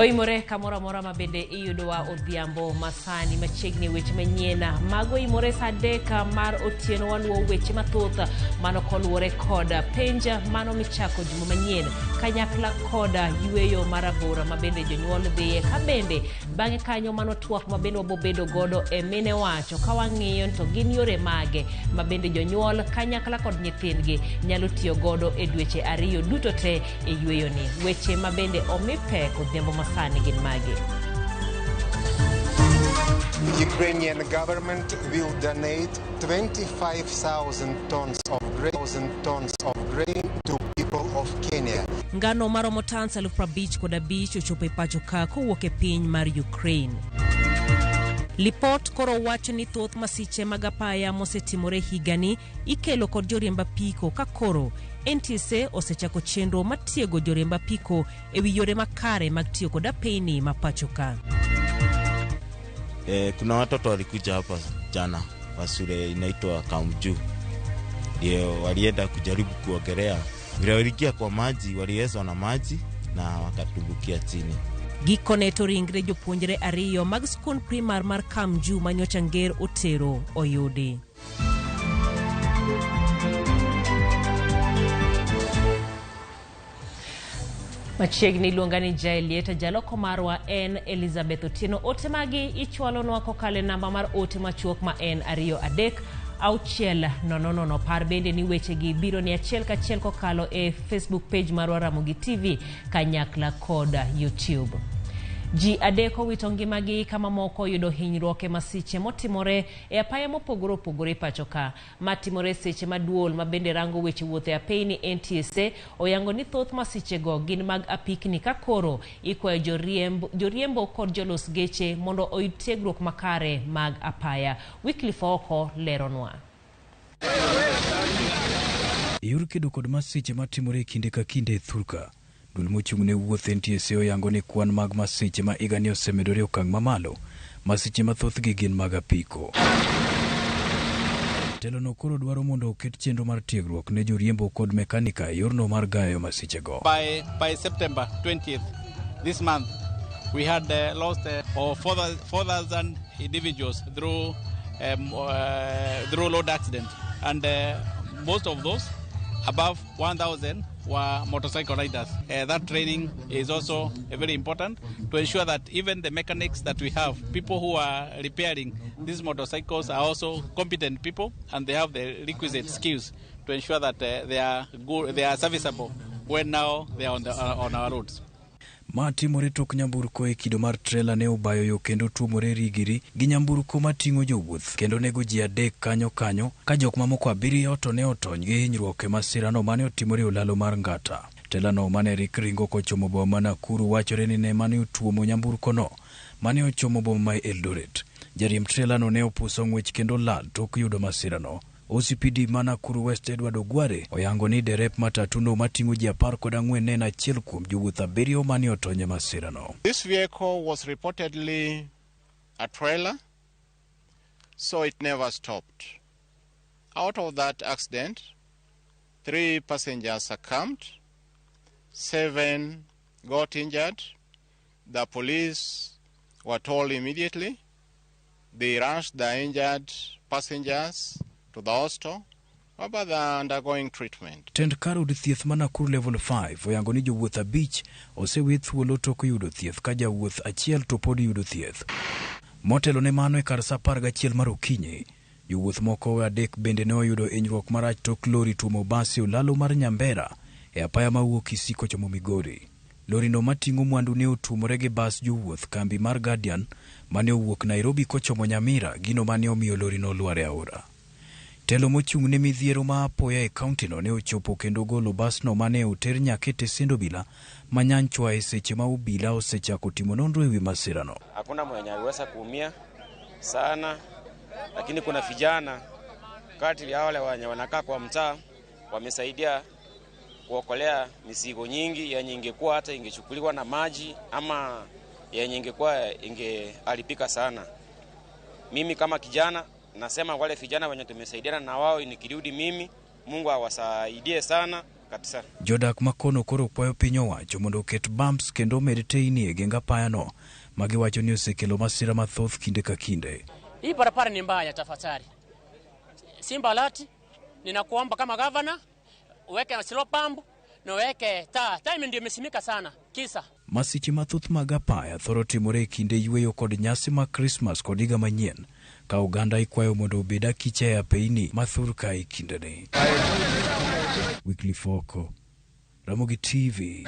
Oimore kamoro amora ma bende iyudowa odhiambo masani machiegni weche manyien mago imore sa 3 mar otieno waluwo weche mathoth mano koluwore kod penj mano michako juma manyien kanyakla kod yweyo mar aboro ma bende jonyuol dhiye ka bende bang'e kanyo mano twak ma bende wabobedo godo e mine wacho ka wang'iyo to gin yore mage ma bende jonyuol kanyakla kod nyithindgi nyalo tiyo godo e dweche 2 duto te e yweyoni. Weche ma bende omi pek odhiambo masani gin mage. Ukrainian government will donate 25,000 tons of grain to people of Kenya. Ngano maromo tons 55,000 ochopo e pacho ka kowuok e piny mar Ukraine. Lipot koro wacho ni thoth masiche mag apaya mosetimore higani ikelo kod joriemb apiko ka koro NTSA osechako chenro mar tiego joriemb apiko e wi yore makare mag tiyo kod apeyni ma pacho ka. Kuna watoto walikuja hapa jana wa shule inaitwa Kamju, ndio walienda kujaribu kuogelea. Vile waliingia kwa maji, waliwezwa na maji na wakatumbukia chini. Gikone to ringre jopuonjre 2 mag skund primar mar Kamju ma nyocha Nger otero oyudi. Machiegni luonga ni Jaelieta, jaloko marwa en Elizabeth Otieno. Ote magi ichwalonwa kokalo e namba mar ote machuok ma en 2 3 6 0 0. Par bende ni wechegi biro ni achiel kachiel kokalo e Facebook page marwa Ramogi TV kanyakla kod YouTube. Ji 3 owito ngimagi kama moko oyudo hinyruok e masiche motimore e apaya mopogore opogore pacho ka. Matimore seche ma duol ma bende rango weche wuoth e apeyni NTSA oyango ni thoth masichego gin mag apikni ka koro ikwayo joriembo kod jolos geche mondo oyud tiegruok makare mag apaya. Wycliffe Ooko leronwa. E yor kedo kod masiche matimore e kinde ka kinde e thurka, duol mochung' ne wuoth NTSA oyango ni kwan mag masiche ma higani osemedore e okang' mamalo. Masiche mathothgi gin mag apiko. Telono koro dwaro mondo oket chenro mar tiegruok ne joriembo kod mekanika e yorno mar gayo masichego. By September 20th this month, we had lost 4,000 individuals through road accident, and most of those, above 1,000, were motorcycle riders. That training is also very important to ensure that even the mechanics that we have, people who are repairing these motorcycles, are also competent people and they have the requisite skills to ensure that they are good, they are serviceable when now they are on our roads. Ma timore tok nyamburko e kido mar trela ne obayo yo kendo tuomore rigiri gi nyamburko mating'o jowuoth kendo nego ji 3 kanyo kanyo ka jok mamoko 7 to ne otony gi hinyruok e masirano mane otimore e olalo mar Ngata. Trelano mane rik ringo kochomo boma ma Nakuru wachore ni ne mane otuomo nyamburkono mane ochomo boma ma Eldoret. Jariemb trelano ne opuso ng'wech kendo lal tok yudo masirano. OCPD ma Nakuru West Edward Ogware oyango ni derep matatu no mating'o ji 14 ne en achiel kuom jowuoth 7 mane otony e masirano. This vehicle was reportedly a trailer, so it never stopped. Out of that accident, 3 passengers succumbed, 7 got injured. The police were told immediately. They rushed the injured passengers to the hospital, but they are undergoing treatment. Tend kar od thieth ma Nakuru Level 5 oyango ni jowuoth 5 osewe thuolo tok yudo thieth ka jawuoth achiel to pod yudo thieth. Motelo ne mano e kar sa 11 mar okinyi, jowuoth moko 3 bende ne oyudo hinyruok marach tok lori tuomo bas e olalo mar Nyambera e apaya mawuok Kisii kochomo Migori. Lorino mating'o mwandu ne otuomore gi bas jowuoth kambi mar Guardian mane owuok Nairobi kochomo Nyamira, gino mane omiyo lorino olwar e aora. Telo mochung' ne midhiero ma apoya e kauntino ne ochopo kendo golo basno mane oter nyaka e tesend obila ma Nyanchwa e seche ma obila osechako timo nonro ewi masirano. Hakuna mwenye aliweza kuumia sana, lakini kuna vijana kati ya wale wenye wanakaa kwa mtaa wamesaidia kuokolea mizigo nyingi yenye ingekuwa hata ingechukuliwa na maji ama yenye ingekuwa ingeharibika sana. Mimi kama kijana nasema wale vijana wenye tumesaidiana na wao, nikirudi mimi Mungu awasaidie sana. kabisa. Jodak makono koro kwayo piny owacho mondo oket bumps kendo omed teyni e geng apayano ma giwacho ni osekelo masira mathoth kinde ka kinde. Hii barabara ni mbaya, tafadhali. Simba Arati, ninakuomba kama gavana uweke slope bump na uweke taa. Taa ndio imesimika sana kisa. Masiche mathoth mag apaya thoro timore e kinde yweyo kod nyasi mag Krismas kod higa manyien ka oganda ikwayo mondo obed akicha e apeyni mathur ka e kindeni. Wycliffe Oko, Ramogi TV.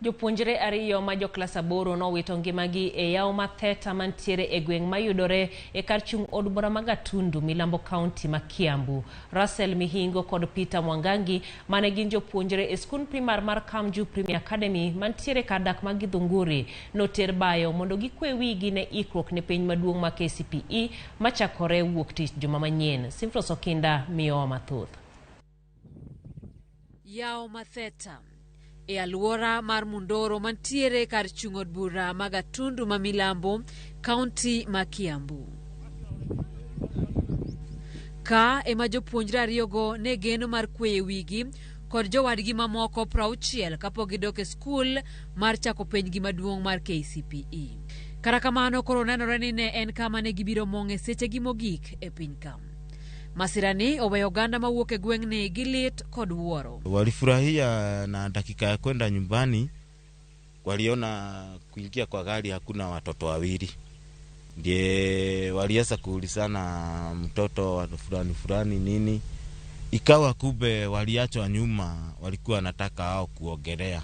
Jopuonjre ariyo ma joklas 8 nowito ngimagi e yawo matheta mantiere e gweng' mayudore e kar chung' od bura ma Gatundu, Milambo County ma Kiambu. Russell Mihingo kod Peter Mwangangi mane gin jopuonjre e skund primar mar Kamju Premier Academy mantiere kar dak ma Githunguri noter bayo mondo gikwe wigi ne ikruok ne penj maduong' ma KCPE machakore wuok tich juma manyien. Simfros Okinda miyowa mathoth. Yawo matheta e alwora mar Mundoro mantiere kar chung' od bura ma Gatundu ma Milambo, kaunti ma Kiambu. Ka ema jopuonjre ariyogo ne geno mar kweyo wigi kod jowadgi mamoko 60 kapok gidok e skul mar chako penjgi maduong' mar KCPE. Kata kamano koro nenore ni ne en kama ne gibiro mong'e sechegi mogik e piny ka. Masirani oweyo oganda mawuok e gweng'ni gi lit kod wuoro. Walifurahia na dakika ya kwenda nyumbani waliona kuingia kwa gari hakuna watoto wawili. Ndiye walianza kuulizana mtoto wa fulani fulani nini. Ikawa kumbe waliachwa nyuma, walikuwa wanataka hao kuogelea.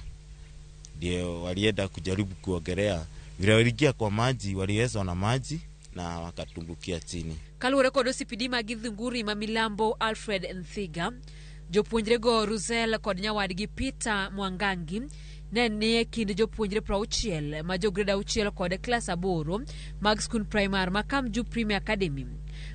Ndiye walienda kujaribu kuogelea. Vile waliingia kwa maji, waliwezwa na maji na wakatumbukia chini. Kaluwore kod OCPD ma Githunguri ma Milambo Alfred Nthiga, jopuonjrego Russell kod nyawadgi Peter Mwangangi ne nie kind jopuonjre 60 ma jo grade 6 kod klas 8 mag skund primar ma Kamju Premier Academy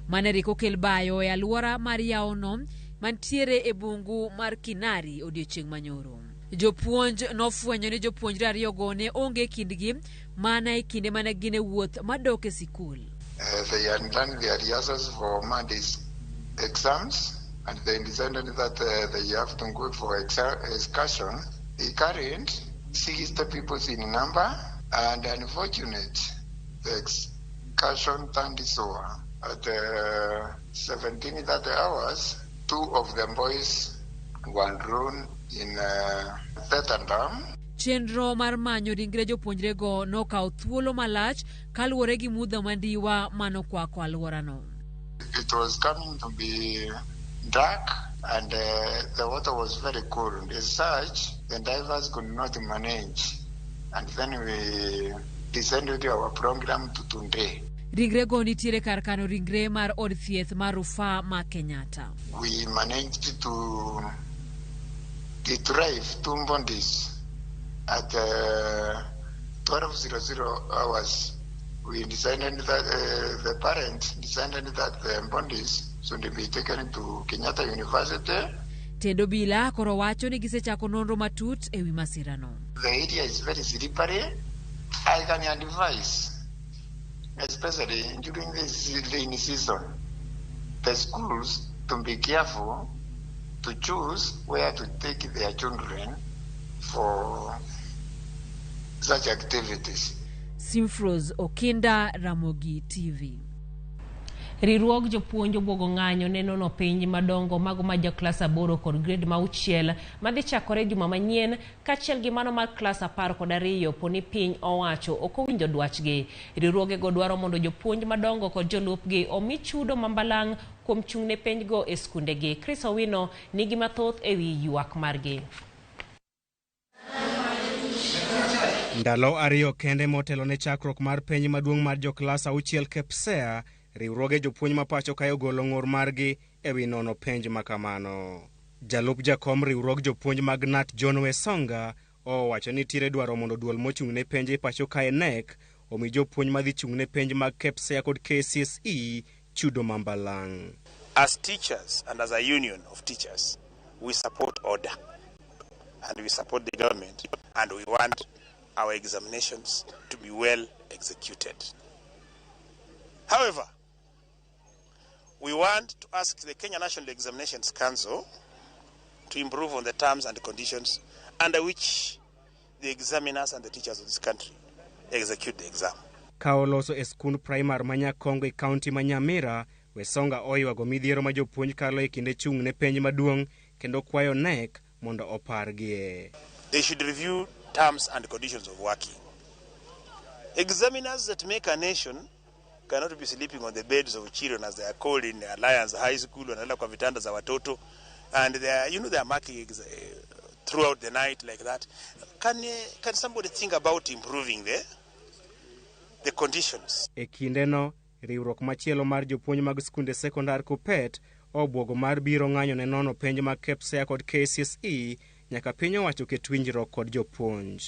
mane rik okel bayo e alwora mar yawono mantiere e bungu mar Kinari odiechieng' manyoro. Jopuonj nofwenyo ni jopuonjre ariyogo ne onge kindgi mana e kinde mane gin e wuoth madok e sikul. They had done their rehearsals for Monday's exams, and they decided that they have to go for excursion. They carried 60 people in number, and unfortunately, the excursion turned sour. At 17:30 hours, 2 of the boys were drowned in Theta Dam. Chenro mar manyo ringre jopuonjrego nokawo thuolo malach kaluwore gi mudho mandiwa manokwako alworano. It was coming to be dark and the water was very cold. As such, the divers could not manage. And then we descended our program to Tunde. Ringrego nitiere kar kano ringre mar od thieth mar rufaa ma Kenyatta. We managed to retrieve 2 bodies at 12:00 hours. We decided that the parents decided that the bodies should be taken to Kenyatta University. Tendo bila koro wacho ni gisechako nonro matut ewi masirano. The area is very slippery. I can advise, especially during this rainy season, the schools to be careful to choose where to take their children for such activities. Simfros Okinda, Ramogi TV. Riwruog jopuonj obwogo ng'anyo ne nono penj madongo mago ma joklas 8 kod grade ma 6 madhi chakore juma manyien kaachiel gi mano mar klas 12 poni piny owacho ok owinjo dwachgi. Riwruogego dwaro mondo jopuonj madongo kod jolupgi omi chudo mambalang' kuom chung' ne penjgo e skundegi. Chris Owino nigi mathoth ewi ywak margi. Ndalo ariyo kende motelo ne chakruok mar penj maduong' mar joklas 6 KPSEA, riwruoge jopuonj ma pacho kae ogolo ng'ur margi ewi nono penj makamano. Jalup jakom riwruog jopuonj mag KNUT John Wesonga owacho ni nitiere dwaro mondo duol mochung' ne penj e pacho kae KNEC omi jopuonj madhi chung' ne penj mag KPSEA kod KCSE chudo mambalang'. As teachers and as a union of teachers, we support order and we support the government and we want our examinations to be well executed. However, We want to ask the Kenya National Examinations Council to improve on the terms and conditions under which the examiners and the teachers of this country execute the exam. Ka oloso e skund primar ma Nyakongo e kaunti ma Nyamira, Wesonga oywago midhiero ma jopuonj kalo e kinde chung' ne penj maduong' kendo kwayo KNEC mondo opargie. They should review terms and conditions of working. Examiners that make a nation cannot be sleeping on the beds of children, as they are called in Alliance High School, wanalala kwa vitanda za watoto, and they are, they are marking throughout the night like that. Can somebody think about improving the conditions? E kindeno, riwruok machielo mar jopuonj mag skunde sekondar KUPPET obwogo mar biro ng'anyo ne nono penj mag KPSEA kod KCSE nyaka piny owacho ket winjruok kod jopuonj.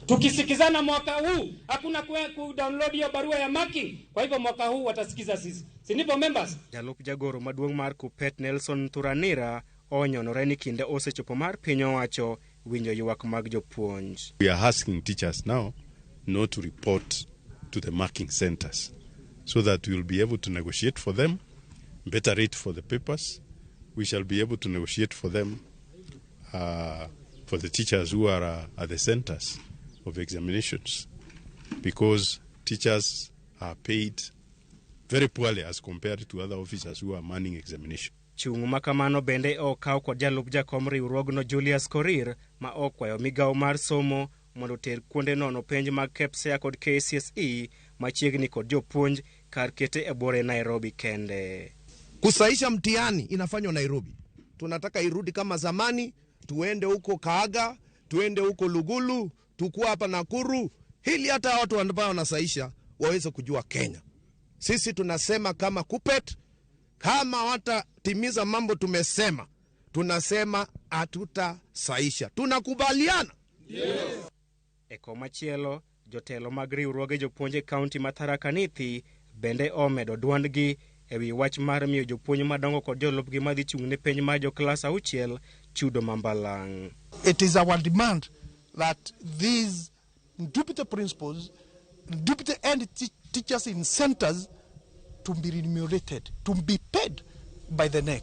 Tukisikizana mwaka huu hakuna ku download hiyo barua ya marking. Kwa hivyo mwaka huu watasikiza sisi, si ndivyo members? Jalup jagoro maduong' mar KUPPET Nelson Thuranira onyonore ni kinde osechopo mar piny owacho winjo ywak mag jopuonj. We are asking teachers now not to report to the marking centers so that we will be able to negotiate for them better rate for the papers. We shall be able to negotiate for them for the teachers who are at the centers of examinations, because teachers are paid very poorly as compared to other officers who are manning examination. Chung' ma kamano bende okaw kod jalup jakom riwruogno Julius Korir ma okwayo migawo mar somo mondo oter kuonde nono penj mag KPSEA kod KCSE machiegni kod jopuonj kar kete e buore Nairobi kende. Kusahisha mtihani inafanywa Nairobi. Tunataka irudi kama zamani, tuende huko Kaaga, tuende huko Lugulu, tukua hapa Nakuru, ili hata watu ambao wanasahisha waweze kujua Kenya. Sisi tunasema kama KUPPET, kama watatimiza mambo tumesema, tunasema hatutasahisha. Tunakubaliana? Yes. E komachielo, jotelo mag riwruoge jopuonj e kaunti ma Tharaka Nithi bende omedo duondgi ewi wach mar miyo jopuonj madongo kod jolupgi madhi chung' ne penj mar joklas auchiel chudo mambalang'. It is our demand that these deputy principals, deputy and teachers in centers to be remunerated, to be paid by the KNEC.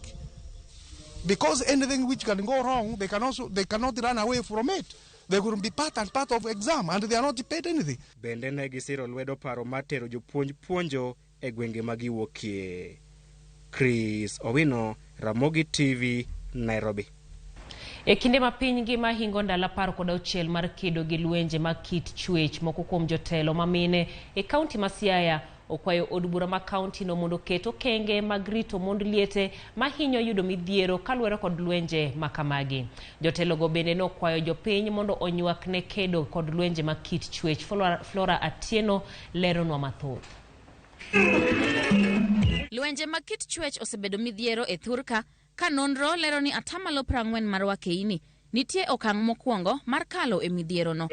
Because anything which can go wrong, they cannot run away from it. They will be part and part of exam and they are not paid anything. Bende ne gisiro lwedo paro mar tero jopuonj puonjo e gwenge ma giwuokie. Chris Owino, Ramogi TV, Nairobi. E kinde ma piny ngima hingo ndalo 16 mar kedo gi lwenje mag kit chwech, moko kuom jotelo ma mine e kaunti ma Siaya okwayo od bura ma kaunti no mondo oket okenge mag rito mond liete mahinyo yudo midhiero kaluwore kod lwenje makamagi. Jotelogo bende nokwayo jopiny mondo onywak ne kedo kod lwenje mag kit chwech. Flora Atieno leronwa mathoth. Lwenje mag kit chwech osebedo midhiero e thurka ka nonro lero ni 40% mar wakeini nitie okang' mokwongo mar kalo e midhierono.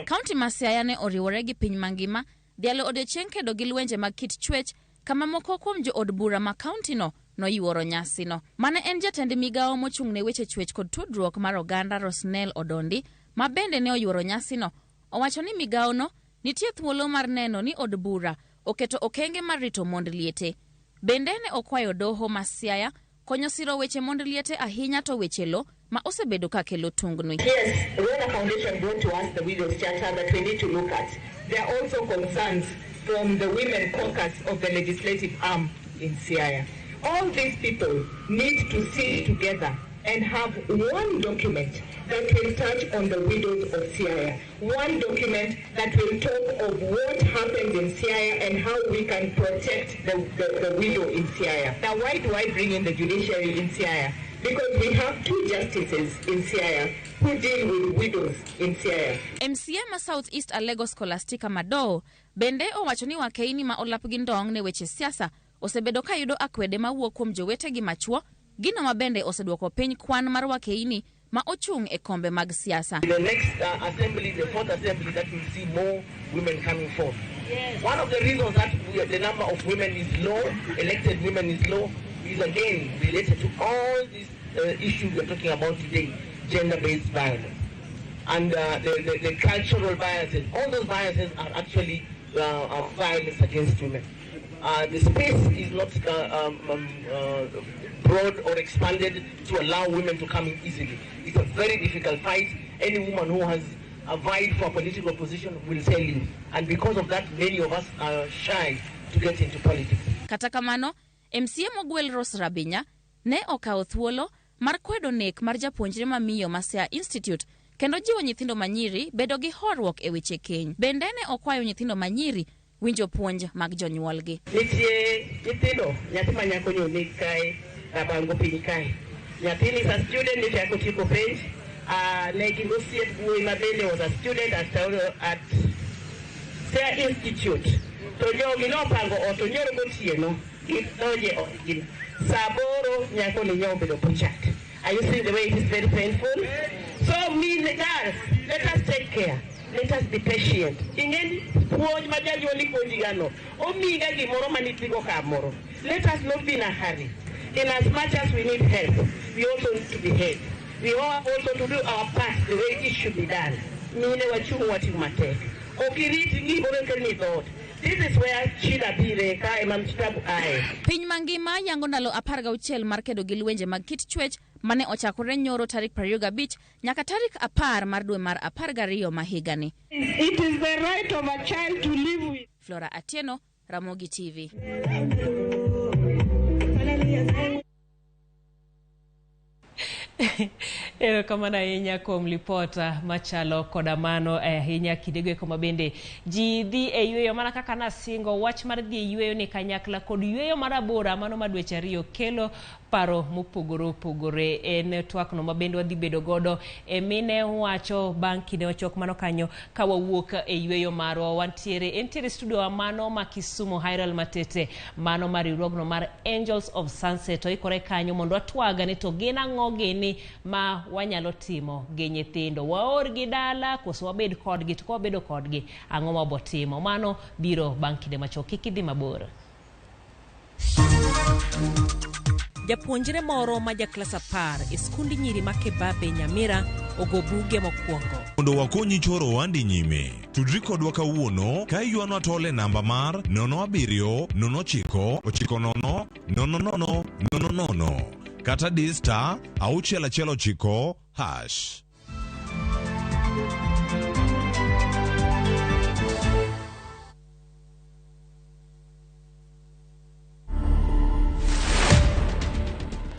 Kaunti ma Siaya ne oriwore gi piny mangima dhialo odiochieng' kedo gi lwenje mag kit chwech kama moko kuom jo od bura ma kaunti no noyuoro nyasino. Mane en jatend migawo mochung' ne weche chwech kod tudruok mar oganda Rosnel Odondi ma bende ne oyuoro nyasino owacho ni migawono nitie thuolo mar neno ni od bura oketo okenge mar rito mond liete. Bende ne okwayo doho ma Siaya konyo siro weche mond liete ahinya to weche lo ma osebedo ka kelo tungni. Yes, Rwanda Foundation brought to us the Widows Charter that we need to look at. There are also concerns from the women caucus of the legislative arm in Siaya. All these people need to sit together and have one document that will touch on the widows of Siaya, one document that will talk of what happens in Siaya and how we can protect the widow in Siaya. Now, why do I bring in the judiciary in Siaya? Because we have 2 justices in Siaya who deal with widows in Siaya. MCA ma South East Alego Scholastica Madoo bende owacho ni wakeini ma olap gi ndong' ne weche siasa osebedo ka yudo akwede mawuok kuom jowetegi machuo, gino ma bende oseduoko piny kwan mar wakeini ma ochung' e kombe mag siasa. The next assembly, the fourth assembly, that will see more women coming forth. Yes. One of the reasons that the number of women is low, elected women is low, is again related to all these issues we're talking about today, gender-based violence and the cultural biases. All those biases are actually violence against women. The space is not broad or expanded to allow women to come in easily. It's a very difficult fight. Any woman who has vied for a political position will tell you. And because of that, many of us are shy to get into politics. Kata kamano, MCA mogwel Rose Rabinya ne okawo thuolo mar kwedo nek mar japuonjre mamiyo ma Siaya Institute kendo jiwo nyithindo manyiri bedo gi horuok e weche keny. Bende ne okwayo nyithindo manyiri winjo puonj mag jonyuolgi. Nitie nyithindo, nyathi ma nyako ni oneg kae, Rabango piny kae. Nyathini is a student, nyocha kotieko penj. Ne gin osiep wuoyi ma bende was a student at Siaya Institute. To jogi nopango ot onyoro gotieno, gidonje odgi. Saa aboro nyako ni nyo obedo butchered. Are you seeing the way it is very painful? So me, girls, let us take care. Let us be patient. Ing'eni puonj ma janyuol ipuonji omiga gimoro manidhigo kamoro. Let us not be in a hurry. In as much as we need help, we also need to behave. We are also to do our part the way it should be done. Mine wachung' watim matek. Ok irit gimoro kelni dhoot. This is where shida bire ka ema mchitabu ae. Piny mangima yango ndalo 16 mar kedo gi lwenje mag kit chwech mane ochakore nyoro tarik 25 nyaka tarik 10 mar dwe mar 12 ma higani. It is the right of a child to live with. Flora Atieno, Ramogi TV. Erokamano ahinya kuom lipota machalo koda mano ahinya kindego eko mabende ji dhi e yweyo mana kaka nasingo wach mar dhi e yweyo ni kanyakla kod yweyo mar abora mano ma dweche 2 kelo paro mopogore opogore. En twakno mabende wadhi bedo godo e mine wacho bang' kinde machuok mano kanyo ka wawuok e yweyo marwa. Wantiere entiere studio wa mano ma Kisumu Hiral Matete mano mar riwruogno mar Angels of Sunset oikore kanyo mondo watwagane to gin ang'o gini ma wanyalo timo gi nyithindo, waorgi dala koso wabed kodgi, to ka wabedo kodgi ang'o mabotimo. Mano biro bang' kinde machuok, kik idhi mabor. Japuonjre moro ma jaklas 10 e skund nyiri ma Kebabe Nyamira ogo buge mokwongo. Mondo wakonyi choro ohandi nyime, tudri kodwa kawuono ka iywanwa tol e namba mar 07 09 90 00 00 kata di star 619 hash.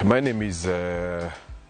My name is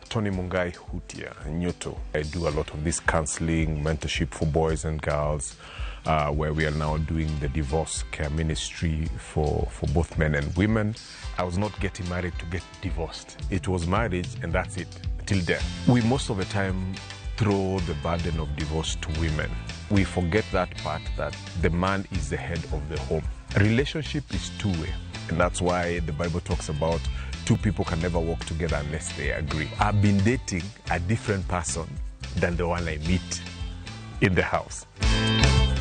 Tony Mungai Hutia Nyoto. I do a lot of this counseling, mentorship for boys and girls, where we are now doing the divorce care ministry for both men and women. I was not getting married to get divorced. It was marriage and that's it, till death. We most of the time throw the burden of divorce to women. We forget that part, that the man is the head of the home. Relationship is two-way, and that's why the Bible talks about two people can never walk together unless they agree. I've been dating a different person than the one I meet in the house.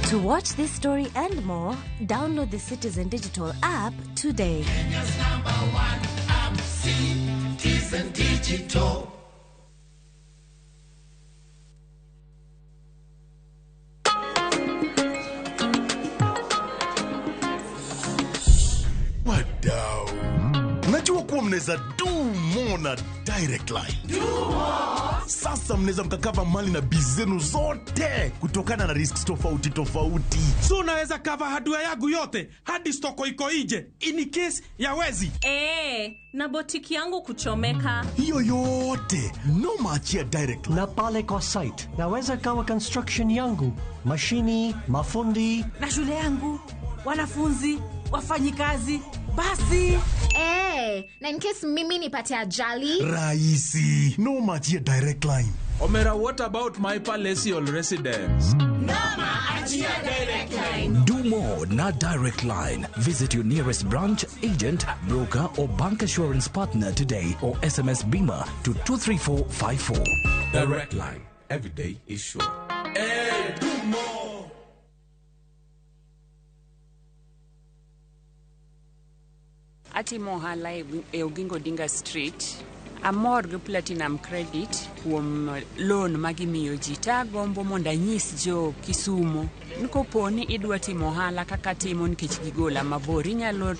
To watch this story and more, download the Citizen Digital app today. Kenya's #1 app, Citizen Digital. Wadau, najua kuwa mnaweza do more na Direct Line. Do more. Sasa mnaweza mkakava mali na biz zenu zote kutokana na risks tofauti tofauti. So unaweza cover hardware yangu yote hadi stoko iko nje in case ya wezi. Na botiki yangu kuchomeka. Hiyo yote no maachia Direct Line. Na pale kwa site naweza kawa construction yangu, mashini, mafundi na shule yangu, wanafunzi, wafanyikazi. Basi. Na in case mimi nipate ajali. Raisi, no maachia Direct Line. Omera, what about my palatial residence? Noma achia Direct Line. Do more na Direct Line. Visit your nearest branch, agent, broker or bank assurance partner today or SMS BIMA to 23454. Direct Line. Every day is sure. Hey, do more. Atimo ohala e Oginga Odinga Street. Amor gi Platinum Credit kuom loan ma gimiyo ji. Tagombo mondo anyis jo Kisumo ni kopo ni idwa timo ohala kaka timo nikech gigola mabor, inyalo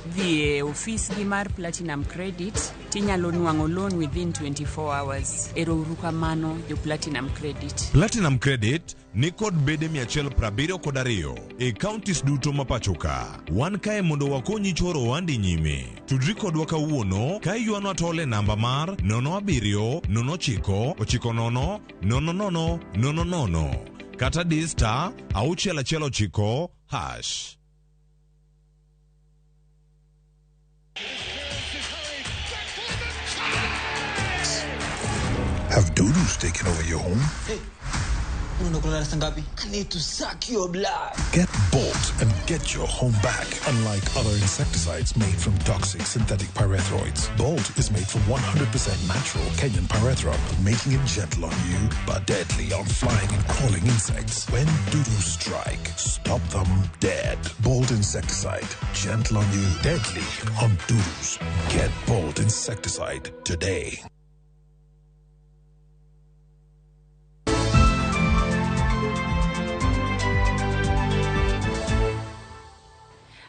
dhi e ofisgi mar Platinum Credit tinyalo nwang'o loan within 24 hours. Ero uru kamano jo Platinum Credit. Platinum Credit ni kod bede 172 e counties duto ma pacho ka. Wan kae mondo wakonyi choro ohandi nyime. Tudri kodwa kawuono ka iywanwa tol e namba mar 07 09 90 00 00 kata di star 619 hash. Have dudus taken over your home? Hey, unakula ngapi? I need to suck your blood. Get Bolt and get your home back. Unlike other insecticides made from toxic synthetic pyrethroids, Bolt is made from 100% natural Kenyan pyrethrum, making it gentle on you but deadly on flying and crawling insects. When dudus strike, stop them dead. Bolt insecticide, gentle on you, deadly on dudus. Get Bolt insecticide today.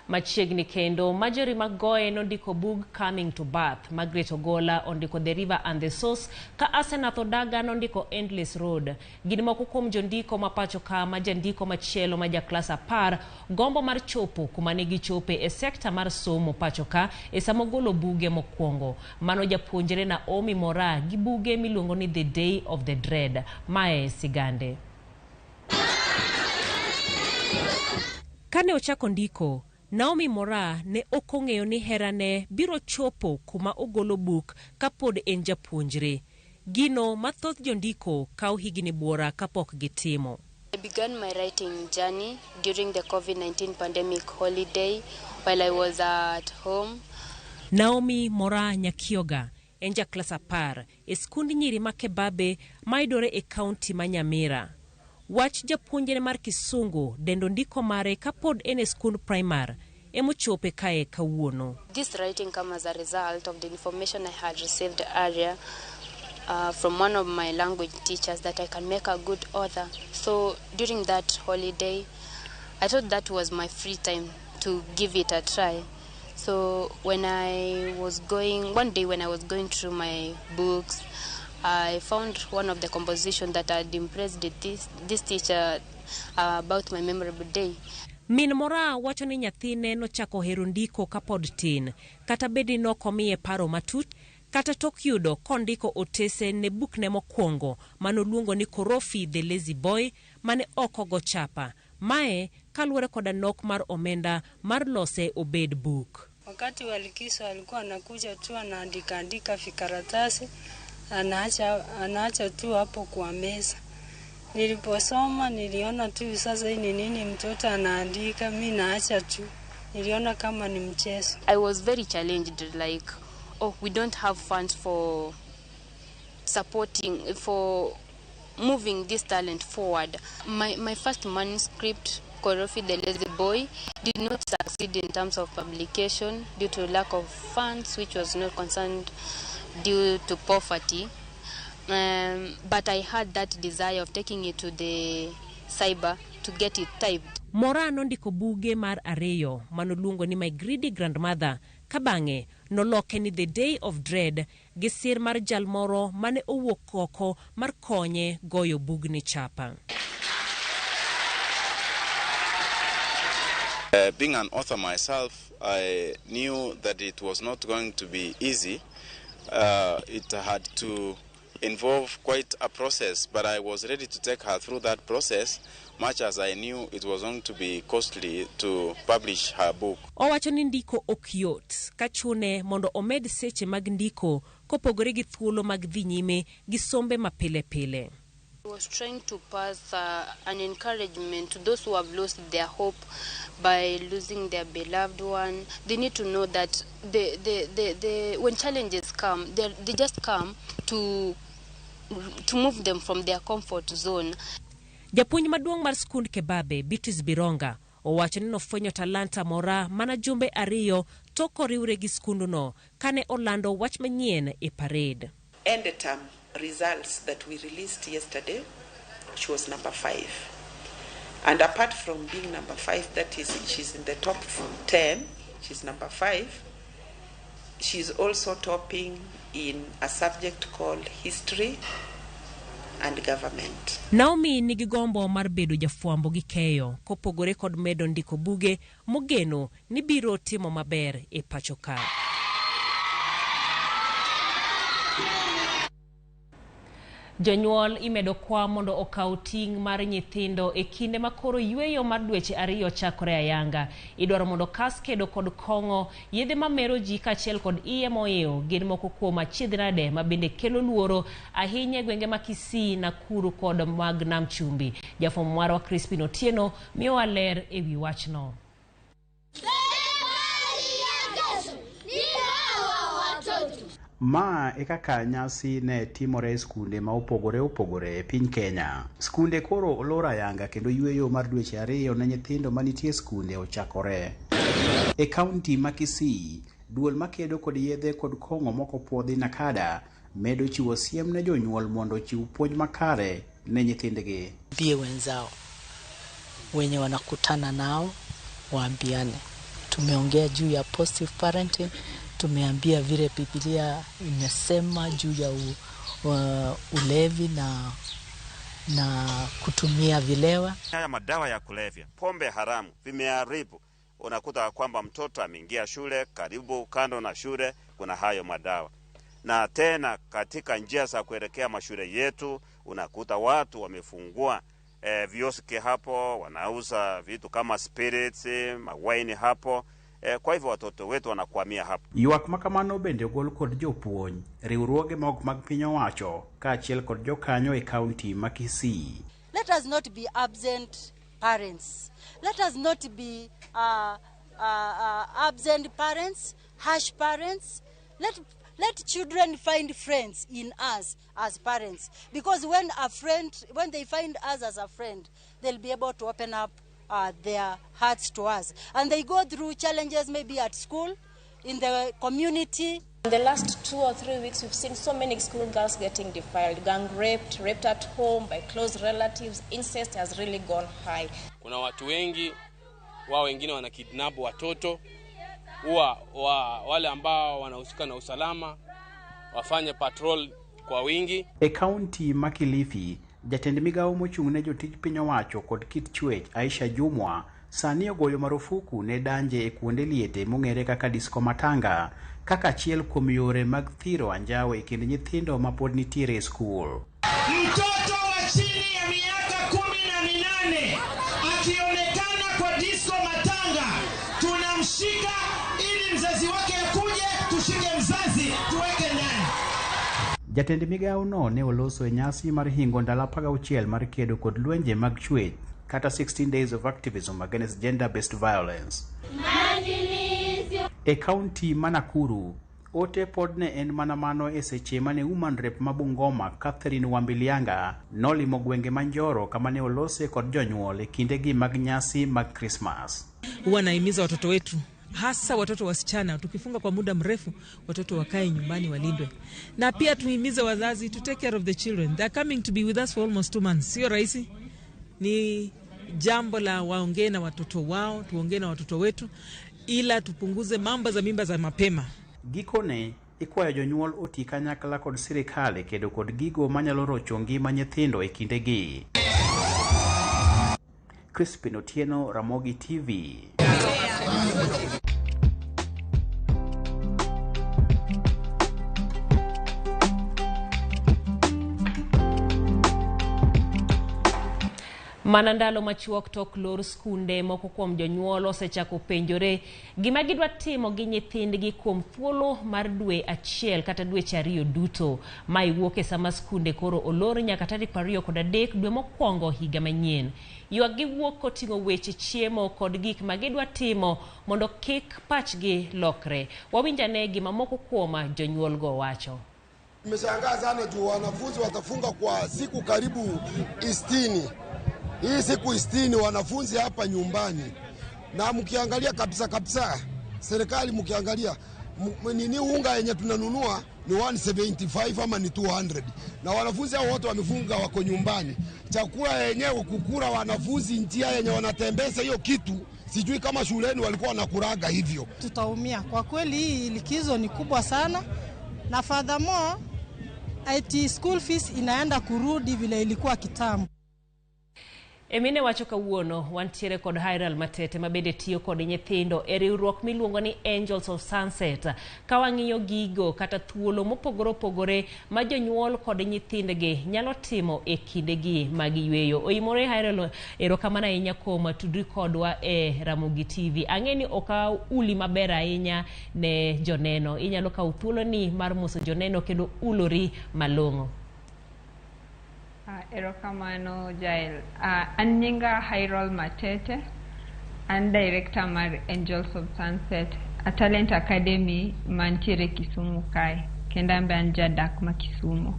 Machiegni kendo, Marjorie Magoye nondiko bug Coming to Birth, Margaret Ogola ondiko The River and the Source, ka Asenath Odaga nondiko Endless Road. Gin moko kuom jondiko ma pacho ka ma jandiko machielo ma jaklas 10 gombo mar chopo kuma ne gichope e sekta mar somo pacho ka e sama ogolo buge mokwongo. Mano japuonjre Naomi Mora gi buge miluongo ni The Day of the Dread. Mae sigande. Kane ochako ndiko, Naomi Mora ne ok ong'eyo ni herane biro chopo kuma ogolo buk kapod en japuonjre. Gino ma thoth jondiko kawo higni buora kapok gitimo. I began my writing journey during the COVID-19 pandemic holiday while I was at home. Naomi Mora Nyakioga en ja klas 10 e skund nyiri ma Kebabe mayudore e kaunti ma Nyamira. Wach japuonjre mar Kisungu dendo ndiko mare kapod en e skund primar emochope kae kawuono. This writing came as a result of the information I had received earlier from one of my language teachers that I can make a good author. So during that holiday, I thought that was my free time to give it a try. So when I was going, one day when I was going through my books, I found one of the compositions that had impressed this teacher about my memorable day. Min Mora wacho ni nyathine nochako hero ndiko kapod tin, kata bed ni ok omiye paro matut, kata tok yudo kondiko otese ne bukne mokwongo manoluongo ni Korofi the Lazy Boy mane ok ogo chapa. Mae kaluwore koda nok mar omenda mar lose obed buk. Wakati wa likizo alikuwa anakuja tu anaandika andika vikaratasi, anaacha tu hapo kwa meza. Niliposoma niliona tu sasa hii ni nini mtoto anaandika, mimi naacha tu. Niliona kama ni mchezo. I was very challenged, like, oh, we don't have funds for supporting, for moving this talent forward. My first manuscript, Korofi the Lazy Boy, did not succeed in terms of publication due to lack of funds, which was not concerned due to poverty. But I had that desire of taking it to the cyber to get it typed. Mora nondiko buge mar ariyo manoluongo ni My Greedy Grandmother, kabang'e noloke ni The Day of Dread gi sir mar jal moro mane owuok oko mar konye goyo bugni chapa. Being an author myself, I knew that it was not going to be easy. It had to involve quite a process, but I was ready to take her through that process, much as I knew it was going to be costly to publish her book. Owacho ni ndiko ok yot, ka chune mondo omed seche mag ndiko kopogore gi thuolo mag dhi nyime gi sombe ma pile pile. I was trying to pass an encouragement to those who have lost their hope by losing their beloved one. They need to know that when challenges come, they just come to move them from their comfort zone. Japuonj maduong' mar skund Kebabe, Beatrice Bironga, owacho ni nofwenyo talanta Mora mana jumbe ariyo tok oriwre gi skunduno kane olando wach manyien e parade. End term results that we released yesterday, she was number 5. And apart from being number 5, that is, she's in the top 10, she's number 5. She's also topping in a subject called history and government. Naomi nigi gombo mar bedo jafwambo gi keyo kopogore kod medo ndiko buge mogeno ni biro timo maber e pacho ka. Jonyuol imedo kwa mondo okaw ting' mar nyithindo e kinde ma koro yweyo mar dweche 2 chakore ayanga. Idwaro mondo kas kedo kod kong'o, yedhe mamero ji kaachiel kod iye moiw gin moko kuom achiedhnade ma bende kelo luoro ahinya e gwenge ma Kisii, Nakuru kod mag Nam Chumbi. Jafwambo marwa Crispin Otieno miyowa ler e wi wachno. Ma e kaka nyasi ne timore e skunde ma opogore opogore e piny Kenya. Skunde koro olor ayanga kendo yweyo mar dweche 2 ne nyithindo manitie skunde ochakore. E kaunti ma Kisii, duol makedo kod yedhe kod kong'o moko puodhi Nakada medo chiwo siem ne jonyuol mondo ochiw puonj makare ne nyithindgi. Bie wenzao wenye wanakutana nao waambiane. Tumeongea juu ya positive parenting, tumeambia vile Biblia imesema juu ya ulevi na kutumia vilewa. Haya madawa ya kulevya, pombe haramu vimeharibu. Unakuta kwamba mtoto ameingia shule, karibu kando na shule kuna hayo madawa. Na tena katika njia za kuelekea mashule yetu unakuta watu wamefungua vioski hapo, wanauza vitu kama spirits, mawaini hapo. Kwa hivyo watoto wetu wanakwamia hapo. Ywak makamano bende ogol kod jopuonj, riwruoge ma ok mag piny owacho kaachiel kod jokanyo e kaunti ma Kisii. Let us not be absent parents. Let us not be absent parents, harsh parents. Let children find friends in us as parents, because when they find us as a friend, they'll be able to open up their hearts to us. And they go through challenges maybe at school, in the community. In the last 2 or 3 weeks, we've seen so many school girls getting defiled, gang raped, raped at home by close relatives. Incest has really gone high. Kuna watu wengi, wao wengine wana kidnap watoto, wale ambao wanahusika na usalama wafanye patrol kwa wingi. E kaunti ma Kilifi, jatend migawo mochung' ne jotij piny owacho kod kit chwech Aisha Jumwa sani ogoyo marufuku ne danje e kuonde liete mong'ere kaka disco matanga kaka achiel kuom yore mag thiro anjawo e kind nyithindo ma pod nitiere e skul. Mtoto wa chini ya miaka 18 akionekana kwa disco matanga tunamshika ili mzazi wake akuje, tushike mzazi tuweke ndani. Jatend migawo no ne oloso e nyasi mar hingo ndalo 16 mar kedo kod lwenje mag chwech kata 16 days of activism against gender-based violence. E kaunti ma Nakuru, ote pod ne en mana mano e seche mane woman rep ma Bungoma Catherine Wambilianga nolimo gwenge ma Njoro kama ne olose kod jonyuol e kindegi mag nyasi mag Christmas. Huwa nahimiza watoto wetu, hasa watoto wasichana, tukifunga kwa muda mrefu watoto wakae nyumbani walindwe. Na pia tuhimize wazazi to take care of the children. They are coming to be with us for almost 2 months. Sio rahisi. Ni jambo la waongee na watoto wao, tuongee na watoto wetu, ila tupunguze mambo za mimba za mapema. Gikone ikwayo jonyuol oti kanyakla kod sirikal e kedo kod gigo manyalo rocho ngima nyithindo e kindegi. Crispin Otieno, Ramogi TV. Mana ndalo machuok tok lor skunde, moko kuom jonyuol osechako penjore gima gidwa timo gi nyithindgi kuom thuolo mar dwe 1 kata dweche 2 duto. Mae wuok e sama skunde koro olor nyaka tarik 23 dwe mokwongo higa manyien. Ywak gi wuok koting'o weche chiemo kod gik ma gidwa timo mondo kik pachgi lokre. Wawinjane gima moko kuom jonyuol go wacho. Nimeshangaa sana juu wanafunzi watafunga kwa siku karibu 60. Hii siku 60 wanafunzi hapa nyumbani. Na mkiangalia kabisa kabisa Serikali mkiangalia nini, unga yenye tunanunua ni 175 ama ni 200, na wanafunzi hao wote wamefunga, wako nyumbani. Chakula yenyewe kukula wanafunzi, njia yenye wanatembeza hiyo kitu, sijui kama shuleni walikuwa wanakuraga hivyo. Tutaumia kwa kweli, hii likizo ni kubwa sana, na furthermore ati school fees inaenda kurudi vile ilikuwa kitambo. E mine wacho kawuono wantiere kod Hiral Matete ma bende tiyo kod nyithindo e riwruok miluongo ni Angels of Sunset. Ka wang'iyo gigo kata thuolo mopogore opogore ma jonyuol kod nyithindgi nyalo timo e kindegi mag yweyo. Oimore Hiral, erokamano ahinya kuom tudri kodwa e Ramogi TV. Ang'e ni ok auli maber ahinya ne joneno. Inyalo kawo thuoloni mar moso joneno kendo ulori malong'o. Erokamano Jael. An nyinga Hairol Matete, an director mar Angels of Sunset, a talent academy mantiere Kisumu kae, kendo an be an jadak ma Kisumu.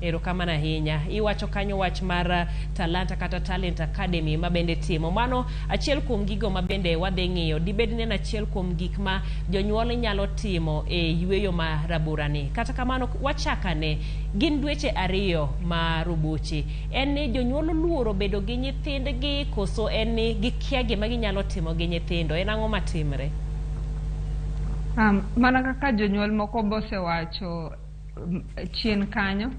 Erokamano ahinya. Iwacho kanyo wach mar Talanta kata Talent Academy ma bende timo. Mano achiel kuom gigo ma bende wadhi ng'iyo. Dibed ni en achiel kuom gik ma jonyuol nyalo timo e yweyo ma raborani. Kata kamano wachakane gin dweche 2 ma roboche. En ni jonyuol oluoro bedo gi nyithindgi koso en ni gikia gima ginyalo timo gi nyithindo. En ang'o matimre? Mana kaka jonyuol moko bosewacho chien kanyo,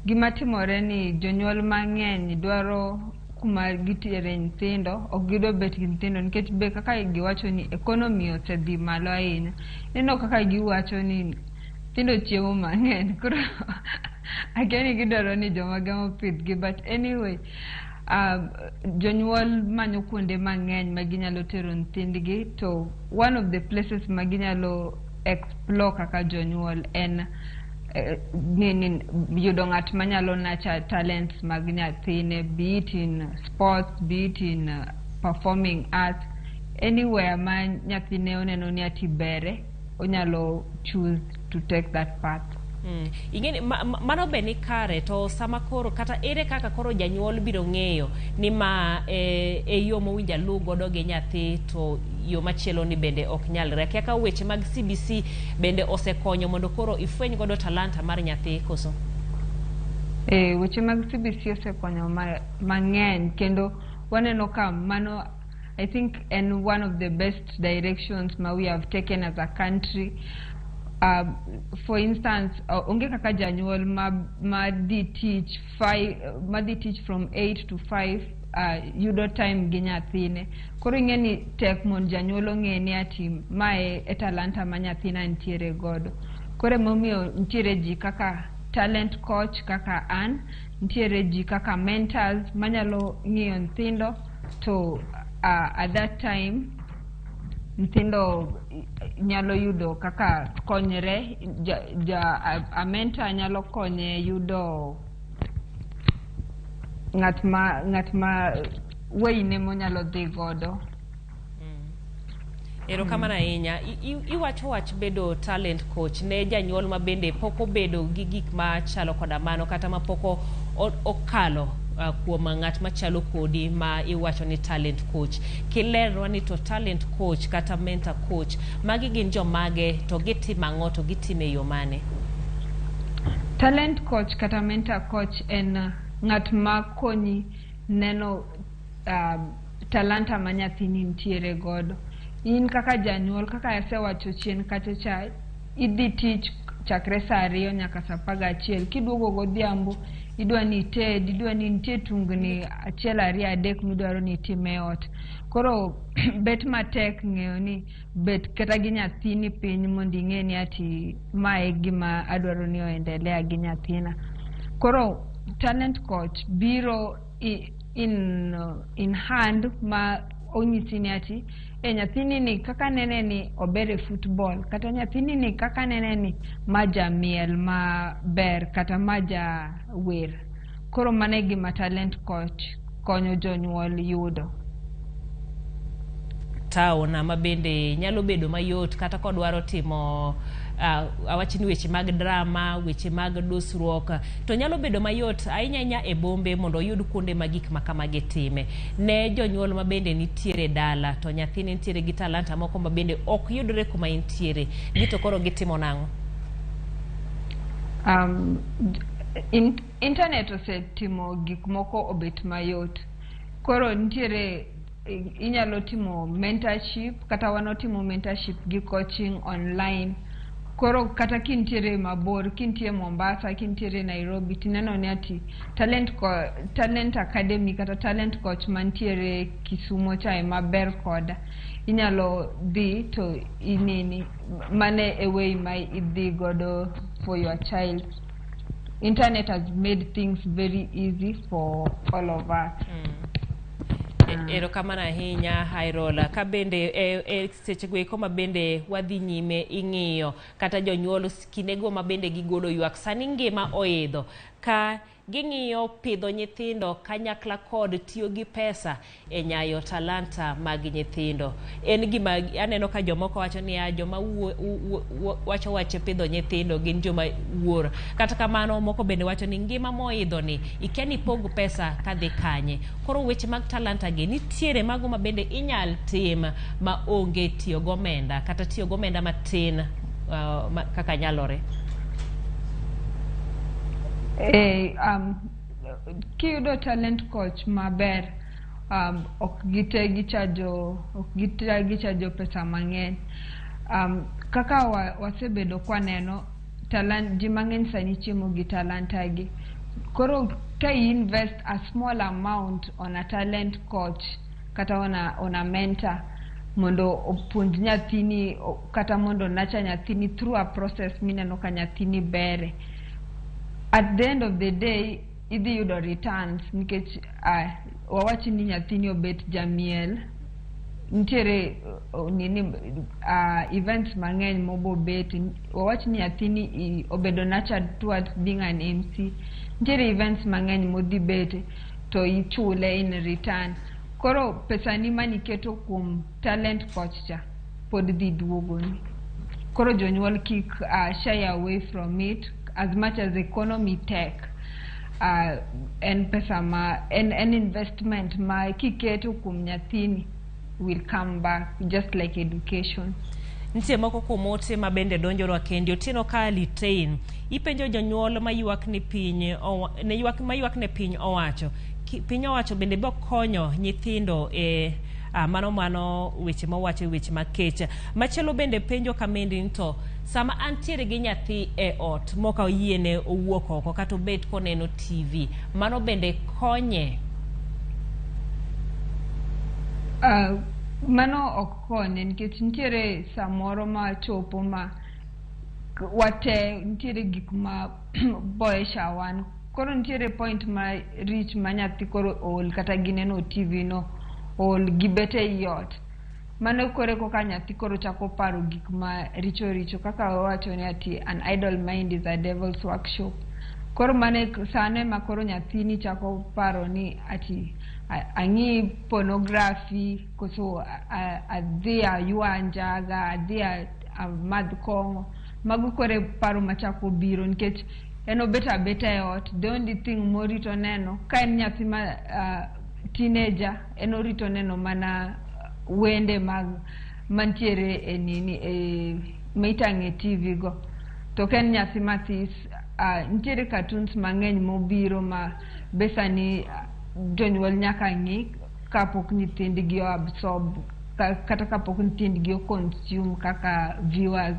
gima timore ni jonyuol mang'eny dwaro kuma gitere nyithindo, ok gidwa bet gi nyithindo nikech be kaka giwacho ni economy osedhi malo ahinya. Ineno kaka giwacho ni nyithindo chiemo mang'eny, koro akia ni gidwaro ni joma gemo pidhgi, but anyway, jonyuol manyo kuonde mang'eny ma ginyalo tero nyithindgi, to one of the places ma ginyalo explore kaka jonyuol en ni yudo ng'at manyalo nurture talents mag nyathine, be it in sports, be it in performing arts, anywhere ma nyathine oneno ni ati bere, onyalo choose to take that path. Ing'eni mano be ni kare, to sama koro kata ere kaka koro janyuol biro ng'eyo ni ma e yo mowinjo aluw godo gi nyathi to yo machielo ni bende ok nyalre. Akia ka weche mag CBC bende osekonyo mondo koro ifweny godo talanta mar nyathi koso? Weche mag CBC osekonyo mang'eny kendo waneno ka mano I think en one of the best directions ma we have taken as a country. For instance, onge kaka janyuol ma dhi teach five, ma dhi teach from 8 to 5 yudo time gi nyathine. Koro ing'e ni tek mondo janyuol ong'e ni ati mae e talanta ma nyathina nitiere godo. Koro emomiyo nitiere ji kaka talent coach kaka an, nitiere ji kaka mentors manyalo ng'iyo nyithindo to at that time nyithindo nyalo yudo kaka konyre a mentor nyalo konye yudo ng'at ma weyne monyalo dhi godo. Erokamano ahinya. Iwacho wach bedo talent coach ne janyuol ma bende pok obedo gi gik machalo koda mano kata ma pok okalo kuom ng'at machalo kodi ma iwacho ni talent coach. Kilernwa ni to talent coach kata mentor coach magi gin jomage, to gitimo ang'o, to gitimo e yo mane? Talent coach kata mentor coach en ng'at ma konyi neno talanta ma nyathini nitiere godo. In kaka janyuol, kaka asewacho chien kacha cha, idhi tich chakre saa 2 nyaka saa 11. Kiduogo godhiambo, idwa ni ited, idwa ni nitie tungni achiel ariyo adek midwaro ni itim e ot. Koro bet matek ng'eyo ni bet kata gi nyathini piny mondo ing'e ni ati mae e gima adwaro ni oendelea gi nyathina. Koro talent coach biro in hand ma onyisi ni ati e nyathini ni kaka nene ni ober e football, kata nyathini ni kaka nene ni ma jamiel maber, kata ma jawer. Koro mano e gima talent coach konyo jonyuol yudo. Town ma bende nyalo bedo mayot kata kodwaro timo Awach ni weche mag drama, weche mag dusruok to nyalo bedo mayot ahinya ahinya e bombe mondo oyud kuonde ma gik ma kamagi time. Ne jonyuol ma bende nitiere dala to nyathine nitiere gi talanta moko ma bende ok yudre kuma entiere, gi to koro gitimo nang'o? Internet osetimo gik moko obet mayot. Koro nitiere, inyalo timo mentorship, kata wan watimo mentorship gi coaching online. Koro kata kintiere mabor, kintie Mombasa, kintiere Nairobi, tineno ni ati talent academy kata talent coach mantiere Kisumo cha ema ber koda, inyalo dhi to inini mane e way ma idhi godo for your child. Internet has made things very easy for all of us. Erokamano ahinya, Hairola. Ka bende e sechego eko ma bende wadhi nyime ing'iyo kata jonyuol kindego ma bende gigolo ywak, sani ngima oidho ka ging'iyo pidho nyithindo kanyakla kod tiyo gi pesa e nyayo talanta mag nyithindo. En gima aneno ka jomoko wacho niya, joma wacho wach pidho nyithindo gin joma wuor. Kata kamano, moko bende wacho ni ngima moidho ni ikia ni pog pesa kadhi kanye. Koro weche mag talanta gi nitiere mago ma bende inyal tim ma onge tiyo gomenda kata tiyo gomenda matin kaka nyalore. Kiyudo talent coach maber, ok gite gichajo, ok gite gichajo pesa mang'eny. Kaka wasebedo kwaneno talent, ji mang'eny sani chiemo gi talanta gi. Koro ka i invest a small amount on a talent coach kata on a mentor mondo opuonj nyathini kata mondo nurture nyathini through a process mineno ka nyathini bere, at the end of the day idhi yudo returns, nikech wawach ni nyathini obet jamiel, nitiere nini, events mang'eny mobobet. Wawach ni nyathini obedo nurtured towards being an MC, nitiere events mang'eny modhi bete to ichule in return. Koro pesani maniketo kuom talent coach cha pod dhi duogoni. Koro jonyuol kik shy away from it. As much as economy tek, en pesa ma en investment ma kiketo kuom nyathini will come back, just like education. Nitie moko kuom ote ma bende donjonwa kendi. Otieno ka Litain ipenjo jonyuol maywak ni piny ne ywak maywak ne piny owacho. Piny owacho bende biro konyo nyithindo e mano weche mawacho e weche mag kech. Machielo bende penjo kamendi ni to sama antiere gi nyathi e ot moka oyiene owuok oko kata obet koneno TV, mano bende konye? Mano ok konye, nikech nitiere samoro ma chopo ma wate nitiere gik ma boesha wan. Koro nitiere point ma rich ma nyathi koro ol kata gineno TV no, ol gibet ei ot. Mano koro koka nyathi koro chako paro gik ma richo richo, kaka wawacho ni ati "An idle mind is a devil's workshop." Koro mano sano ema koro nyathini chako paro ni ati ang'i pornography koso adhi aywa njaga, adhi amadh kong'o. Mago koro e paro machako biro, nikech en obet abeta e ot. The only thing morito neno ka en nyathi ma teenager, en orito neno mana wende mag mantiere e nini e mitang'e e TV go. To ka en nyathi mathis, nitiere cartoons mang'eny mobiro ma be sani jonyuol nyaka ng'i kapok nyithindgi o absorb kata kapok nyithindgi o consume kaka viewers.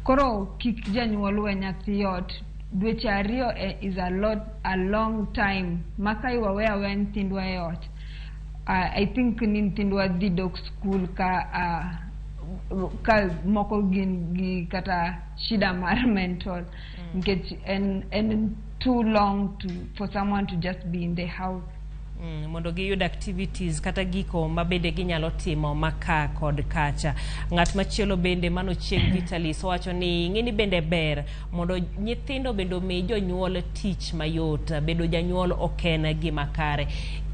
Koro kik janyuol we nyathi ot. Dweche 2 is a lot, a long time ma ka iwaweyo aweya nyithindwa e ot, I think ni nyithindwa dhi dok school ka moko gin gi kata shida mar mental, nikech en too long for someone to just be in the house. Mondo giyud activities kata giko ma bende ginyalo timo maka kod kacha. Ng'at machielo bende mano Chieng Vitalis owacho ni ing'e ni bende ber mondo nyithindo bende omi jonyuol tich mayot. Bedo janyuol ok en gima kare.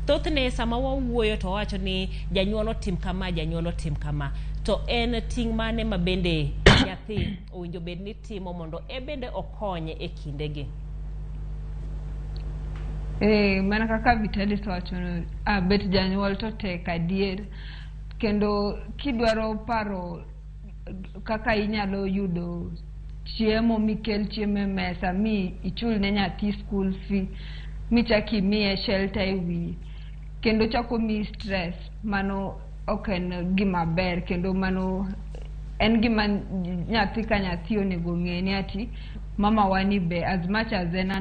Thothne sama wawuoyo to wawacho ni janyuol otim kama, janyuol otim kama. To en ting' mane ma bende nyathi nyathi owinjo bed ni timo mondo e bende okonye e kindegi? Mana kaka Vitalis owachono, bet janyuol to tek adier. Kendo kidwaro paro kaka inyalo yudo chiemo mikel chiemo e mesa mi ichul ne nyathi school fee michak imiye shelter e wiye kendo chako miyi stress, mano ok en gima ber, kendo mano en gima nyathi ka nyathi onego ng'e ni ati mama wani be as much as en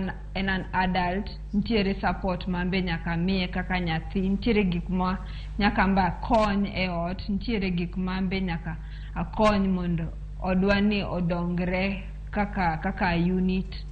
an adult, nitiere support ma be nyaka miye kaka nyathi, nitiere gik ma nyaka mbe akony e ot, nitiere gik ma be nyaka akony mondo odwa ni odongre kaka unit.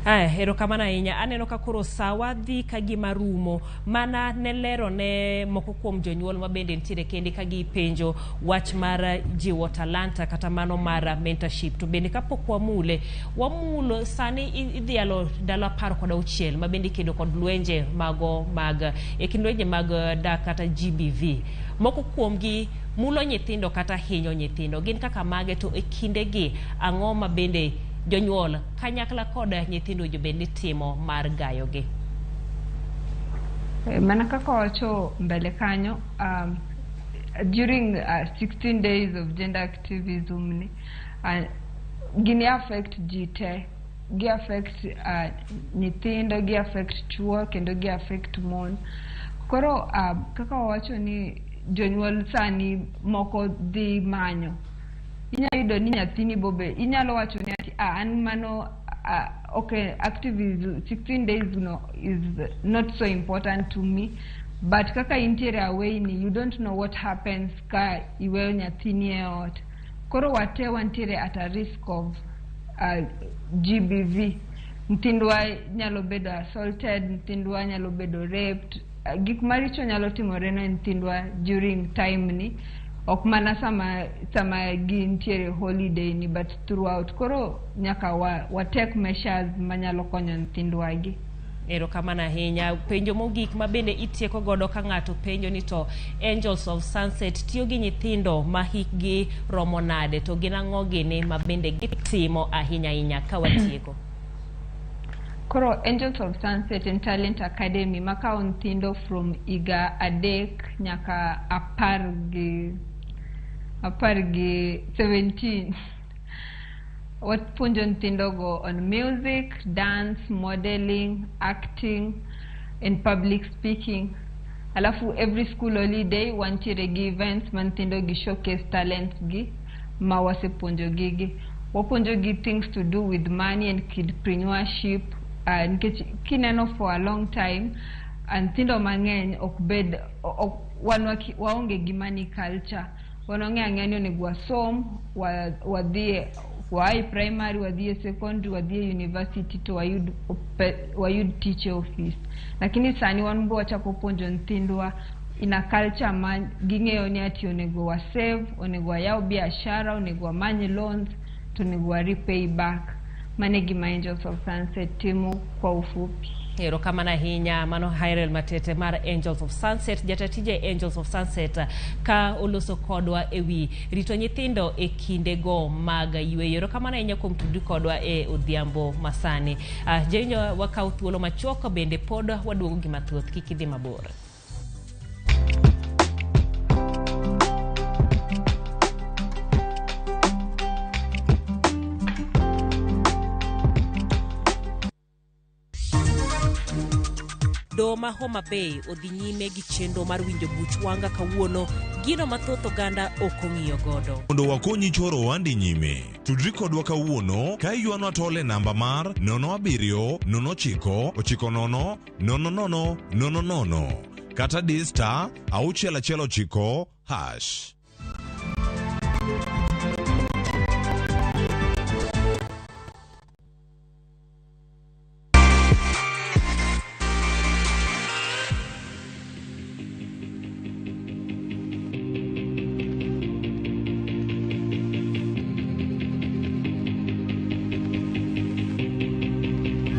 Aya, erokamano ahinya. Aneno ka koro sawa dhi ka gima rumo. Mana ne lero ne moko kuom jonyuol ma bende nitiere kende ka gipenjo wach mar jiwo talanta kata mano mar mentorship. To bende kapok wamule, wamulo sani idhialo ndalo 16 ma bende ikedo kod lwenje mago mag e kind lwenje mag dak kata GBV. Moko kuomgi mulo nyithindo kata hinyo nyithindo. Gin kaka mage to e kindegi ang'o ma bende jonyuol kanyakla kod nyithindo owinjo bed ni timo mar gayogi? Mana kaka wacho mbele kanyo, during 16 days of gender activism ni, gini affect ji te, gi affect nyithindo, gi affect chuo, kendo gi affect mon. Koro kaka wawacho ni jonyuol sani moko dhi manyo, inyalo yudo ni nyathini bobe inyalo wacho ni ati an mano okay, activism 16 days no is not so important to me, but kaka intiere away ni you don't know what happens ka iweyo nyathini e ot. Koro wate wantiere at a risk of GBV. Nyithindwa nyalo bedo assaulted, nyithindwa nyalo bedo raped, gik maricho nyalo timore ne nyithindwa during time ni, ok mana sama gintiere holiday ni, but throughout. Koro nyaka wa take measures manyalo konyo nyithindwa gi. Erokamano ahinya. Penjo mogik ma bende itieko godo ka ng'ato penjo ni to Angels of Sunset tiyo gi nyithindo ma hikgi romo nade, to gin ang'o gini ma bende gitimo ahinya ahinya ka watieko? Koro Angels of Sunset en talent academy makawo nyithindo from higa 3 nyaka 17. Wapuonjo nyithindogo on music, dance, modeling, acting and public speaking. Alafu every school holiday wantiere gi events ma nyithindo gi showcase talents gi ma wasepuonjo gigi. Wapuonjo gi things to do with money and kidpreneurship. Nikech kineno for a long time, nyithindo mang'eny ok bed wan waonge gi money culture. Wan wang'eyo ang'eya ni onego wasom, wadhi waai primary, wadhi e secondary, wadhi e university to wayud tich e office. Lakini sani wan be wachako puonjo nyithindwa in a culture ma ging'eyo ni ati onego wa save, onego wayaw biashara, onego wamany loans, to onego wa repay back. Mano e gima Angels of Sunset timo kwa ufupi. Erokamano ahinya. Mano Hairel Matete mar Angels of Sunset, jata tije Angels of Sunset, ka oloso kodwa ewi rito nyithindo e kindego mag yweyo. Erokamano ahinya kuom tudri kodwa e odhiambo masani. Jawinjo, wakaw thuolo machuok, bende pod waduogo gi mathoth, kik idhi mabor. Doho ma Homa Bay odhi nyime gi chenro mar winjo buch Wanga kawuono, gino mathoth oganda ok ong'iyo godo. Mondo wakonyi choro ohandi nyime, tudri kodwa kawuono ka iywanwa tol e namba mar 07 09 90 00 00 kata di star 619 hash.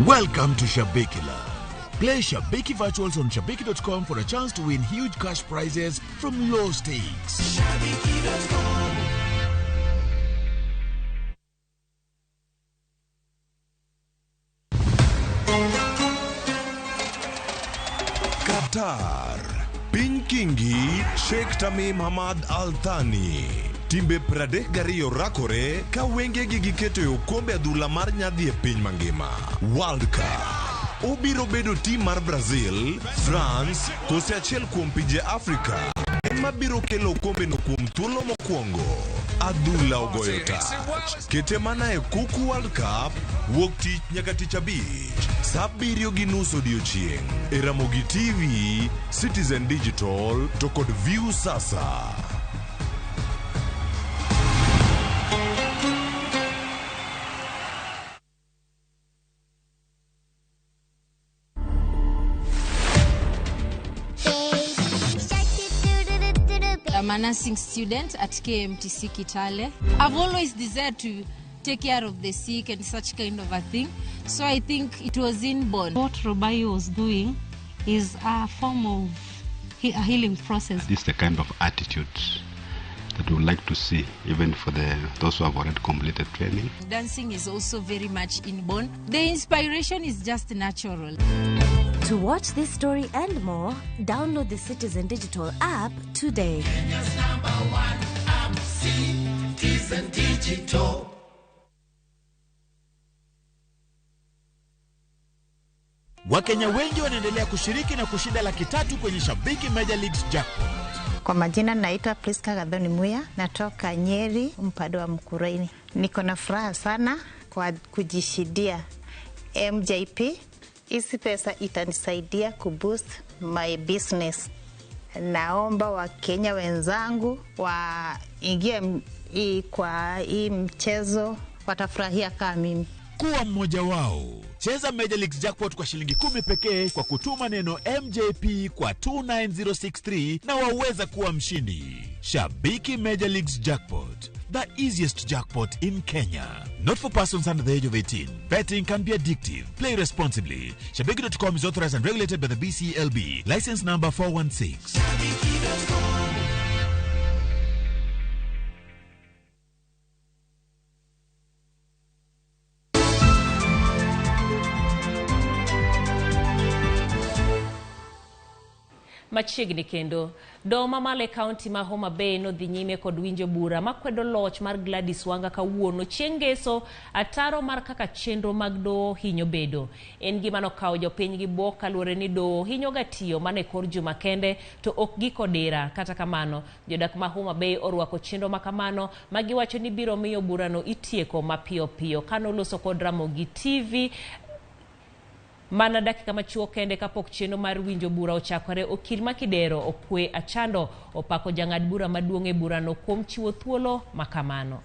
Welcome to Shabikiland, Play Shabiki Virtuals on Shabiki.com for a chance to win huge cash prizes from low stakes. Shabiki.com. Qatar. Piny Kingi, Sheikh Tamim Hamad Al Thani. Timbe 32 rakore ka wengegi giketo e okombe adhula mar nyadhi e piny mangima. World Cup. Obiro bedo tim mar Brazil, France, kose achiel kuom pinje Afrika ema biro kelo okombeno kuom thuolo mokwongo. Adhula ogoyo tach. Kete mana e Kuku World Cup wuok tich nyaka tich abich saa 7:30 odiochieng' e Ramogi TV, Citizen Digital to kod View Sasa. I'm a nursing student at KMTC Kitale. I've always desired to take care of the sick and such kind of a thing. So I think it was inborn. What Robai was doing is a form of a healing process. This is the kind of attitude that we would like to see, even for those who have already completed training. Dancing is also very much inborn. The inspiration is just natural. To watch this story and more, download the Citizen Digital app today. Kenya's number one app, Citizen Digital. Wakenya wengi wanaendelea kushiriki na kushinda 300,000 kwenye Shabiki Major Leagues Jackpot. Kwa majina naitwa Priska Gathoni Muya, natoka Nyeri, mpado wa Mkuraini. Niko na furaha sana kwa kujishindia MJP. Hizi pesa itanisaidia kuboost my business. Naomba Wakenya wenzangu waingie kwa hii mchezo, watafurahia kama mimi. Kuwa mmoja wao. Cheza Major Leagues Jackpot kwa shilingi 10 pekee kwa kutuma neno MJP kwa 29063 na waweza kuwa mshindi. Shabiki Major Leagues Jackpot, the easiest jackpot in Kenya. Not for persons under the age of 18. Betting can be addictive. Play responsibly. Shabiki.com is authorized and regulated by the BCLB. License number 416. Shabiki.com. Machiegni kendo doho mamalo e kaunti ma Homa Bay nodhi nyime kod winjo bura makwedo loch mar Gladys Wanga kawuono chieng' ngeso ataro mar kaka chenro mag doho hinyo bedo. En gima nokawo jopiny gi bwok kaluwore ni doho hinyo ga tiyo mana e kor juma kende to ok giko dira. Kata kamano jodak ma Homa Bay orwako chenro makamano magiwacho ni biro miyo burano itieko mapiyo piyo. Kanoloso kod Ramogi TV mana dakika machuok kende kapok chenro mar winjo bura ochakore, okil Makidero Okwe Achando opako jang'ad bura maduong' e burano kuom chiwo thuolo makamano.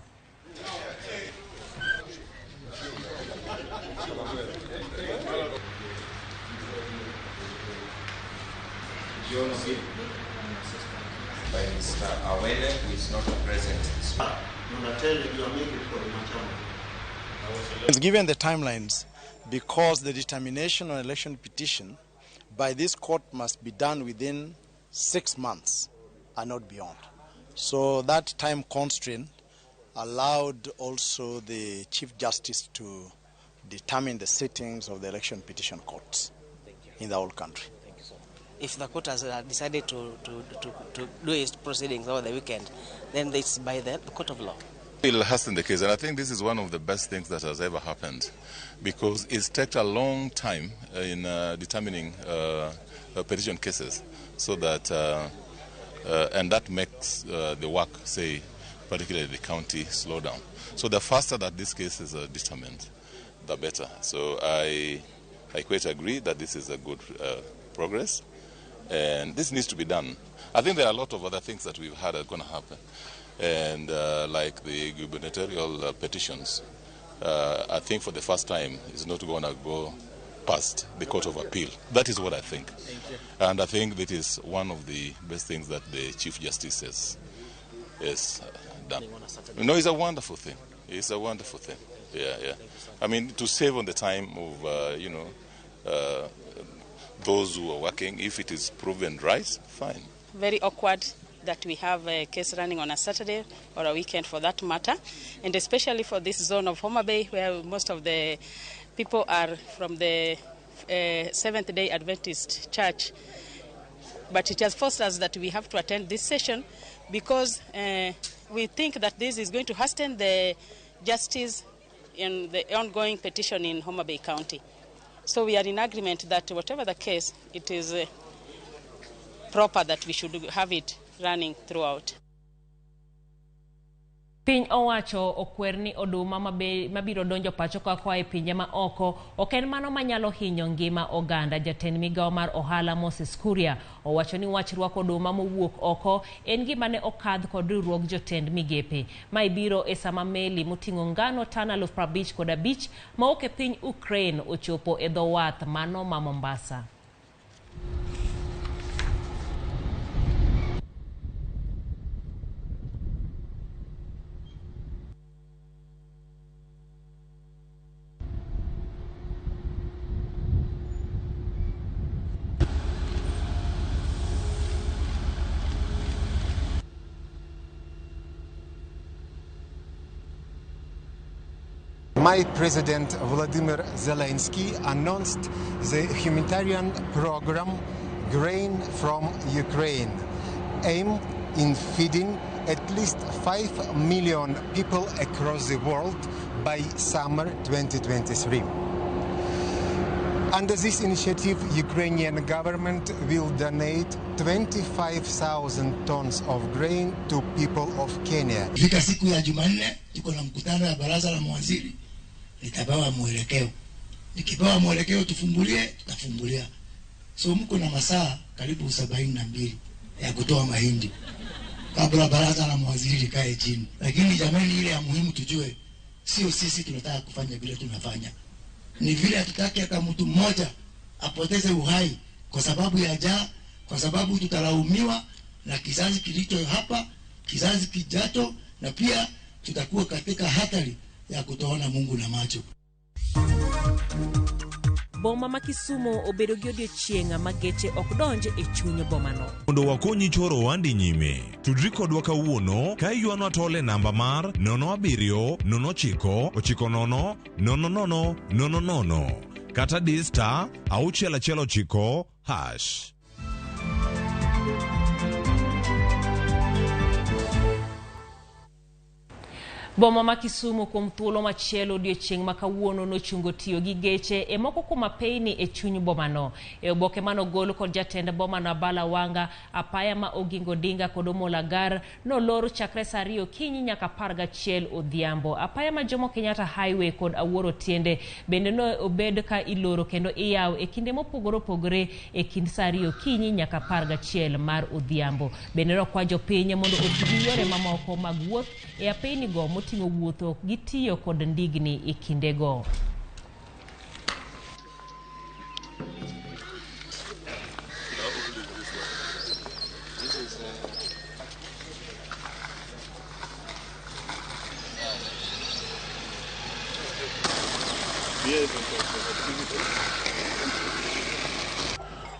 By Mr. Awele, who is not present. Given the timelines, because the determination on election petition by this court must be done within 6 months and not beyond. So that time constraint allowed also the Chief Justice to determine the sittings of the election petition courts in the whole country. Thank you so much. If the court has decided to do its proceedings over the weekend, then it's by the court of law. We'll hasten the case, and I think this is one of the best things that has ever happened, because it's taken a long time in determining petition cases, so that and that makes the work, say, particularly the county, slow down. So the faster that these cases are determined, the better. So I quite agree that this is a good progress, and this needs to be done. I think there are a lot of other things that we've had are going to happen. And like the gubernatorial petitions, I think for the first time it's not going to go past the Court of Appeal. That is what I think. And I think that is one of the best things that the Chief Justice has done. No, it's a wonderful thing. It's a wonderful thing. Yeah, yeah. I mean, to save on the time of, Those who are working, if it is proven right, fine. Very awkward that we have a case running on a Saturday or a weekend for that matter, and especially for this zone of Homa Bay where most of the people are from the Seventh-day Adventist Church. But it has forced us that we have to attend this session because we think that this is going to hasten the justice in the ongoing petition in Homa Bay County. So we are in agreement that whatever the case, it is proper that we should have it running throughout. Piny owacho okwer ni oduma mabiro donjo pacho ka koa e pinje ma oko ok en mano manyalo hinyo ngima oganda. Jatend migawo mar ohala Moses Kuria owacho ni wach rwako oduma mowuok oko en gima ne okadh kod riwruog jotend migepe. Mae biro e sama meli moting'o ngano tana 55,000 mawuok e piny Ukraine ochopo e dho wath mano ma Mombasa. My President Vladimir Zelensky announced the humanitarian program Grain from Ukraine, aimed in feeding at least 5 million people across the world by summer 2023. Under this initiative, Ukrainian government will donate 25,000 tons of grain to people of Kenya. Fika siku ya Jumanne tuko na mkutano ya baraza la mawaziri, nitapewa mwelekeo. Nikipewa mwelekeo tufungulie, tutafungulia. So mko na masaa karibu 72 ya kutoa mahindi kabla baraza la mawaziri likae chini. Lakini jamani, ile ya muhimu tujue, sio sisi tunataka kufanya vile tunafanya. Ni vile hatutaki hata mtu mmoja apoteze uhai kwa sababu ya njaa, kwa sababu tutalaumiwa na kizazi kilicho hapa, kizazi kijacho, na pia tutakuwa katika hatari ya kutoona Mungu na macho. Boma ma Kisumu obedo gi odiechieng' ma geche ok donj e chuny bomano. Mondo wakonyi choro ohandi nyime, tudri kodwa kawuono ka iywanwa tol e namba mar 07 09 90 00 00 kata di star 619 hash. Boma ma Kisumu kuom thuolo machielo odiechieng' ma kawuono nochungo tiyo gi geche e moko kuom apeyni e chuny bomano. E oboke manogol kod jatend bomano Abala Wanga, apaya ma Oginga Odinga kod Omolo Agar nolor chakre saa 2 okinyi nyaka 11 odhiambo. Apaya ma Jomo Kenyatta Highway kod Awuor Otiende bende no obed ka iloro kendo iyawo e kinde mopogore opogore e kind saa 2 okinyi nyaka 11 mar odhiambo. Bende nokwa jopiny mondo oti gi yore mamoko mag wuoth e apeyni go moting'o wuotho gi tiyo kod ndigni e kindego.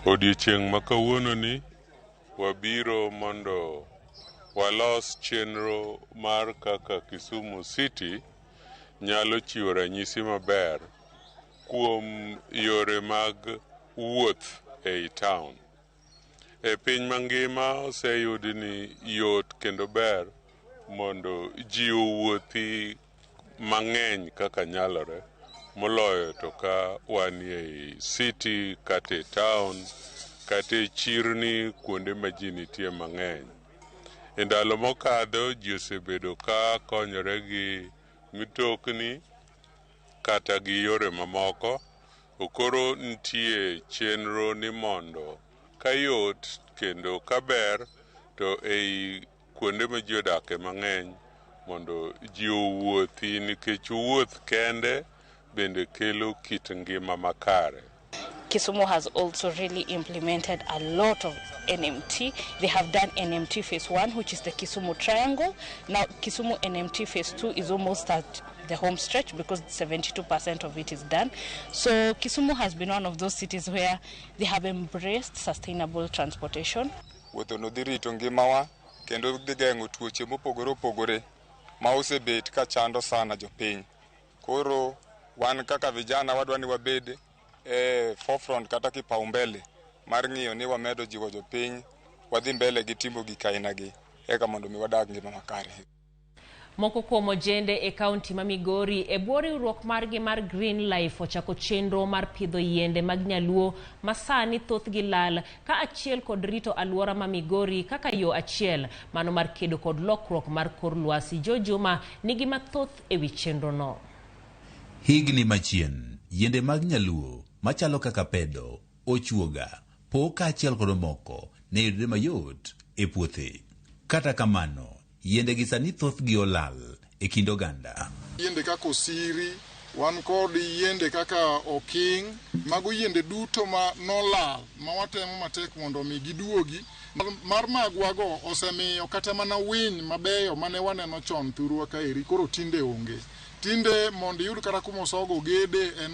Odiechieng' ma kawuono ni wabiro mondo walos chenro mar kaka Kisumu City nyalo chiwo ranyisi maber kuom yore mag wuoth ei town. E piny mangima oseyud ni yot kendo ber mondo ji owuothi mang'eny kaka nyalore, moloyo to ka wan ei city kata e town kata e chirni kuonde ma ji nitie mang'eny. E ndalo mokadho ji osebedo ka konyore gi mitokni kata gi yore mamoko. Koro nitie chenro ni mondo ka yot kendo ka ber to ei kuonde ma ji odake mang'eny mondo ji owuothi, nikech wuoth kende bende kelo kit ngima makare. Kisumu has also really implemented a lot of NMT. They have done NMT Phase 1, which is the Kisumu Triangle. Now, Kisumu NMT Phase 2 is almost at the home stretch because 72% of it is done. So Kisumu has been one of those cities where they have embraced sustainable transportation. Wuotho no dhi rito ngimawa kendo dhi geng'o tuoche mopogore opogore ma osebet ka chando sana jopiny. Koro wan kaka vijana wadwa ni wabed e forefront kata kipaumbele mar ng'iyo ni wamedo jiwo jopiny wadhi mbele gi timo gik ainagi eka mondo mi wadag ngima makare. Moko kuom ojende e kaunti ma Migori e bwo riwruok margi mar Green Life ochako chenro mar pidho yiende mag nyaluo ma sani thothgi lal ka achiel kod rito alwora ma Migori kaka yo achiel mano mar kedo kod lokruok mar kor lwasi. Joe Juma nigi mathoth ewi chenrono. Higni machien, yiende mag nyaluo machalo kaka pedo, ochuoga, po kaachiel kod moko ne yudore mayot e puothe. Kata kamano, yiende gi sani thothgi olal e kind oganda. Yiende kaka osiri, wan kod yiende kaka oking, mago yiende duto ma nolal ma watemo matek mondo mi giduogi. Mar magwago osemiyo kata mana winy mabeyo mane waneno chon thurwa kaeri koro tinde onge. Tinde mondo iyud kata kuma osogo gede en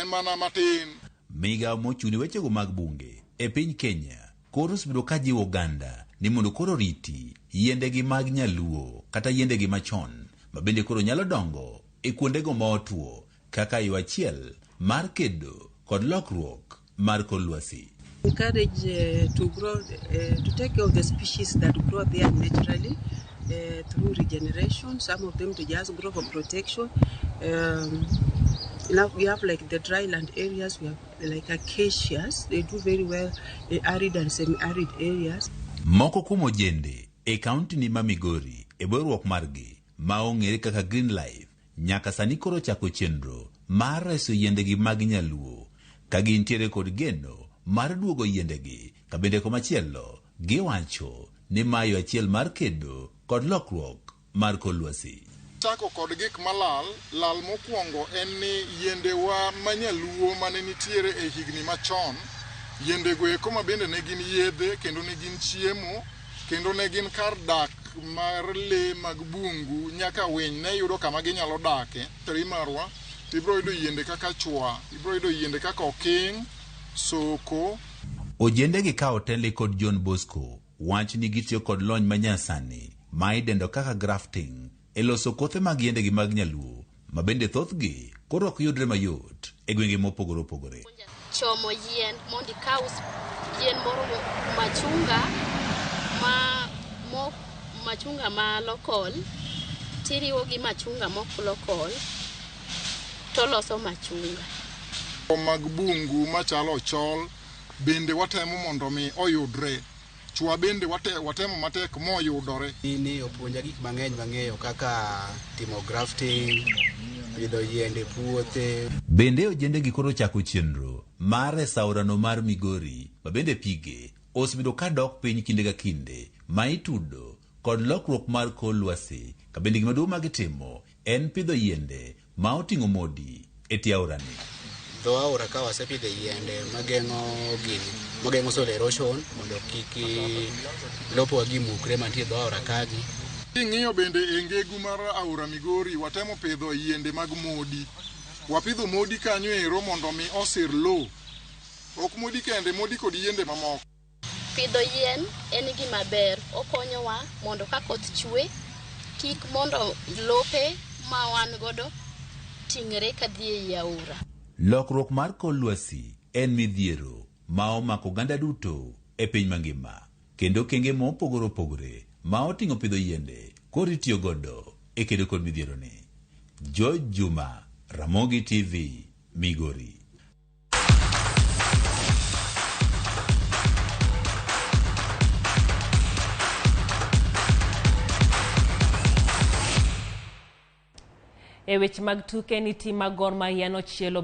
mana matin. Migawo mochung' ne wechego mag bunge e piny Kenya koro osebedo ka jiwo oganda ni mondo koro riti yiendegi mag nyaluo kata yiendegi machon ma bende koro nyalo dongo e kuondego ma otuo kaka yo achiel mar kedo kod lokruok mar kor lwasi. Encourage to grow, to take care of the species that grow there naturally through regeneration. Some of them to just grow for protection. Now we have like the dryland areas, we have like acacias. They do very well in arid and semi-arid areas. Moko kuom ojende e kaunti ni ma Migori e bwo margi ma ong'ere kaka Green Life nyaka sani koro chako chenro mar reso yiendegi mag nyaluo ka gintiere kod geno mar duogo yiendegi ka bende komachielo giwacho ni mayo achiel mar kedo kod lokruok mar kor lwasi. Chako kod gik malal, lal mokwongo en ni yiendewa manyaluo mane nitiere e higni machon, yiendego eko ma bende ne gin yedhe kendo ne gin chiemo kendo ne gin kar dak mar lee mag bungu nyaka winy ne yudo kama ginyalo dake. Marwa ibiro yudo yiende kaka chwa, ibiro yudo yiende kaka oking, soko. Ojende gi ka otelni kod John Bosco wach ni gitiyo kod lony manyasani ma idendo kaka grafting e loso kothe mag yiendegi mag nyaluo ma bende thothgi koro ok yudre mayot e gwenge mopogore opogore. Chomo yien mondo ikaw yien moro machunga machunga ma lokol tiriwo gi machunga mok lokol to loso machunga. Mag bungu machalo ochol bende watemo mondo mi oyudre. Chwa bende watemo matek moyudore. Ni opuonja gik mang'eny mang'eyo kaka timo grafting, pidho yiende puothe. Bende ojende gi koro chako chenro mar reso aorano mar Migori ma bende pige osebedo ka dok piny kinde ka kinde ma itudo kod lokruok mar kor lwasi ka bende gima duong' ma gitimo en pidho yiende ma oting'o modi e tie aorani. Dho aora ka wasepidhe yiende mageng'o gini, mageng'o soil erosion mondo kik lopewa gi mukre mantie dho aora kagi. King'iyo bende e ngegu mar aora Migori watemo pidho yiende mag modi. Wapidho modi kanyo ero mondo mi osir lowo. Ok modi kende, modi kod yiende mamoko. Pidho yien en gima ber, okonyowa mondo ka koth chwe kik mondo lope ma wan godo ting're kadhi ei aora. Lokruok mar kor lwasi en midhiero ma omako oganda duto e piny mangima kendo kenge mopogore opogore ma oting'o pidho yiende koro itiyo godo e kedo kod midhieroni. George Juma, Ramogi TV, Migori. E weche mag tuke ni tim mag Gor Mahia nochielo